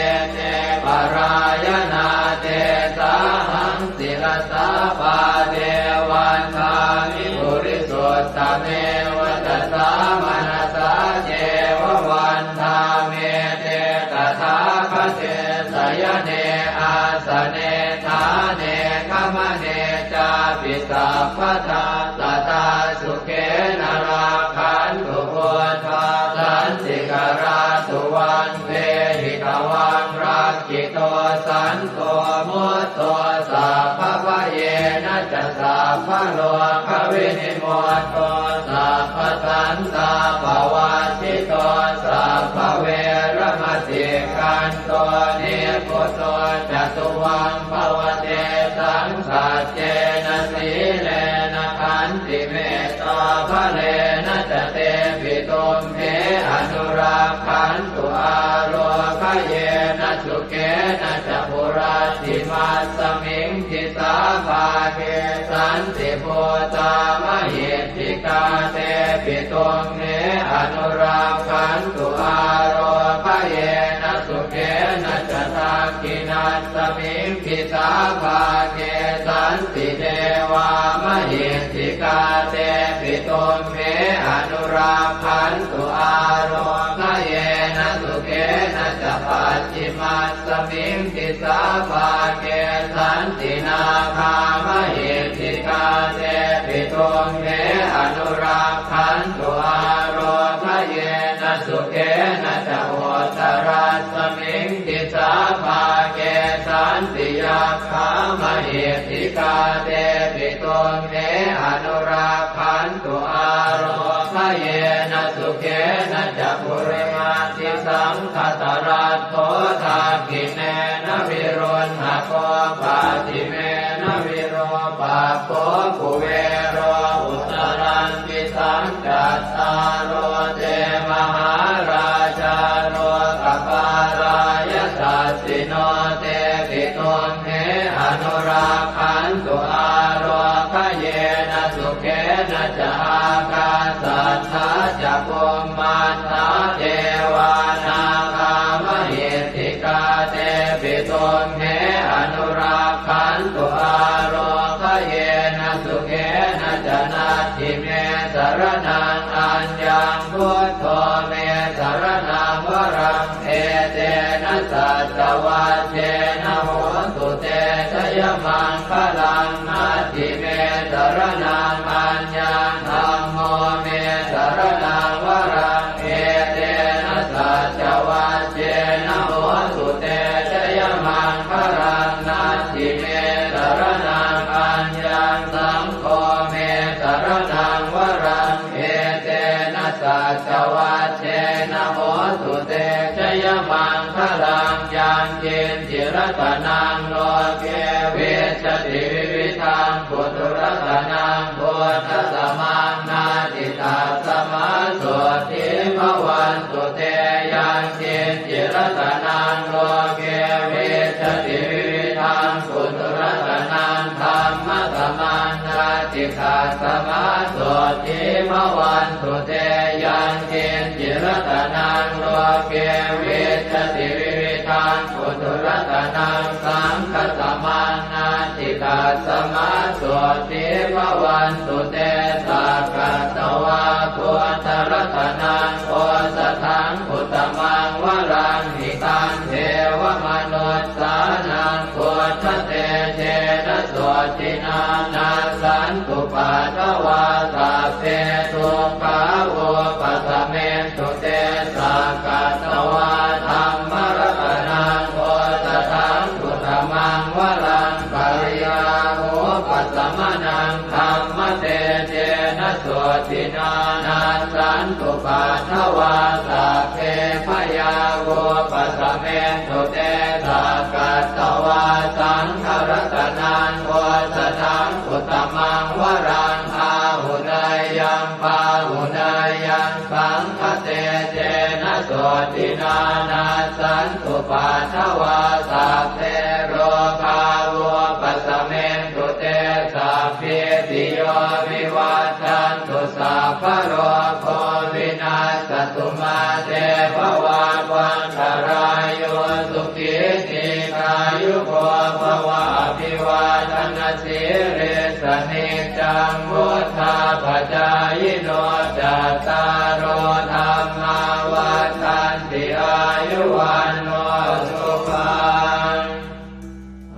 ete parāyanā tesāhaṃ sirasā pāde vandāmi purisuttame vacasā manasā ceva vandāmete tathāgate sayane āsane ṭhāne gamane cāpi sabbadā sadā sukhena rakkhantu buddhā santikarā suvaṃ dehi tvaṃ rakkhito santo mutto sabbabhayena ca sabbarogavinimutto sabbasantāpavajjito sabbaveramatikkanto nibbuto ca tuvaṃ bhava tesaṃ saccena sīlena khantimettābalena ca tepi tumhe anurakkhantu ārogyena sukhena ca hurattimasmiṃ disā bhāge santibhūtā mahiddhikā tepi tumhe anurakkhantu ārogyena sukhena ca dakkhiṇa smiṃ disā bhāge santi devā mahiddhikā tepi tumhe anurakkhantu ārogyena sukhena ca pacchimasmiṃ disā bhāge santi nāgā mahiddhikā tepi tumhe anurakkhantu ārogyena sukhena ca uttarasmiṃ disā bhāge santi yakkhā mahiddhikā tepi tumhe anurakkhantu ārogyena yena sukhena ca purimaṃ disaṃ dhataraṭṭho dakkhiṇena viruḷhako pacchimena virūpakkho kuvero uttaraṃ disaṃ. Cattāro te mahārājā lokapālā yasassino tepi tumhe anurakkhantu ārogayena sukhena ca. Ākāsaṭṭhā ca bhummaṭṭhā devā nāgā mahiddhikā tepi tumhe anurakkhantu ārogayena sukhena ca. Natthi me saraṇaṃ aññaṃ, buddho me saraṇaṃ varaṃ, etena saccavajjena hotu te jayamaṅgalaṃ. Natthi me saraṇaṃ aññaṃ, dhammo me saraṇaṃ varaṃ, etena saccavajjena hotu te jayamaṅgalaṃ. Natthi me saraṇaṃ aññaṃ, saṅgho me saraṇaṃ varaṃ, etena saccavajjena hotu te jayamaṅgalaṃ. Yaṅkiñci ratanaṃ loke vijjati vividhaṃ puthu, ratanaṃ buddhasamaṃ natthi, tasmā sotthī bhavantu te. Yaṅkiñci ratanaṃ loke vijjati vividhaṃ puthu, ratanaṃ dhammasamaṃ natthi, tasmā sotthī bhavantu te. Yaṅkiñci ratanaṃ loke vijjati vividhaṃ puthu, ratanaṃ saṅghasamaṃ natthi, tasmā sotthī bhavantu te. Sakkatvā buddharatanaṃ osathaṃ uttamaṃ varaṃ, hitaṃ devamanussānaṃ buddhatejena sotthinā, nassantupaddavā sabbe dukkhā vūpasamentu te. Sakkatvā dhammaratanaṃ osathaṃ uttamaṃ varaṃ, pariḷāhūpasamanaṃ dhammatejena sotthinā, nassantupaddavā sabbe bhayā vūpasamentu te. Sakkatvā saṅgharatanaṃ osathaṃ uttamaṃ varaṃ, āhuneyyaṃ pāhuneyyaṃ saṅghatejena sotthinā, nassantupaddavā sabbe rogā vūpasamentu te. Sabbītiyo vivajjantu, sabbarogo vinassatu, mā te bhavatvantarāyo, sukhī dīghāyuko bhava. Abhivādanasīlissa niccaṃ vuḍḍhāpacāyino, cattāro dhammā vaḍḍhanti, āyu vaṇṇo sukhaṃ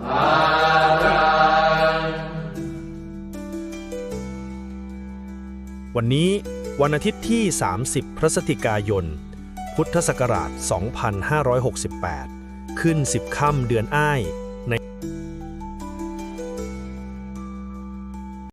balaṃ. วันนี้วันอาทิตย์ที่ สามสิบ พฤศจิกายน พุทธศักราช สองพันห้าร้อยหกสิบแปด ขึ้น สิบ ค่ำเดือนอ้าย ใน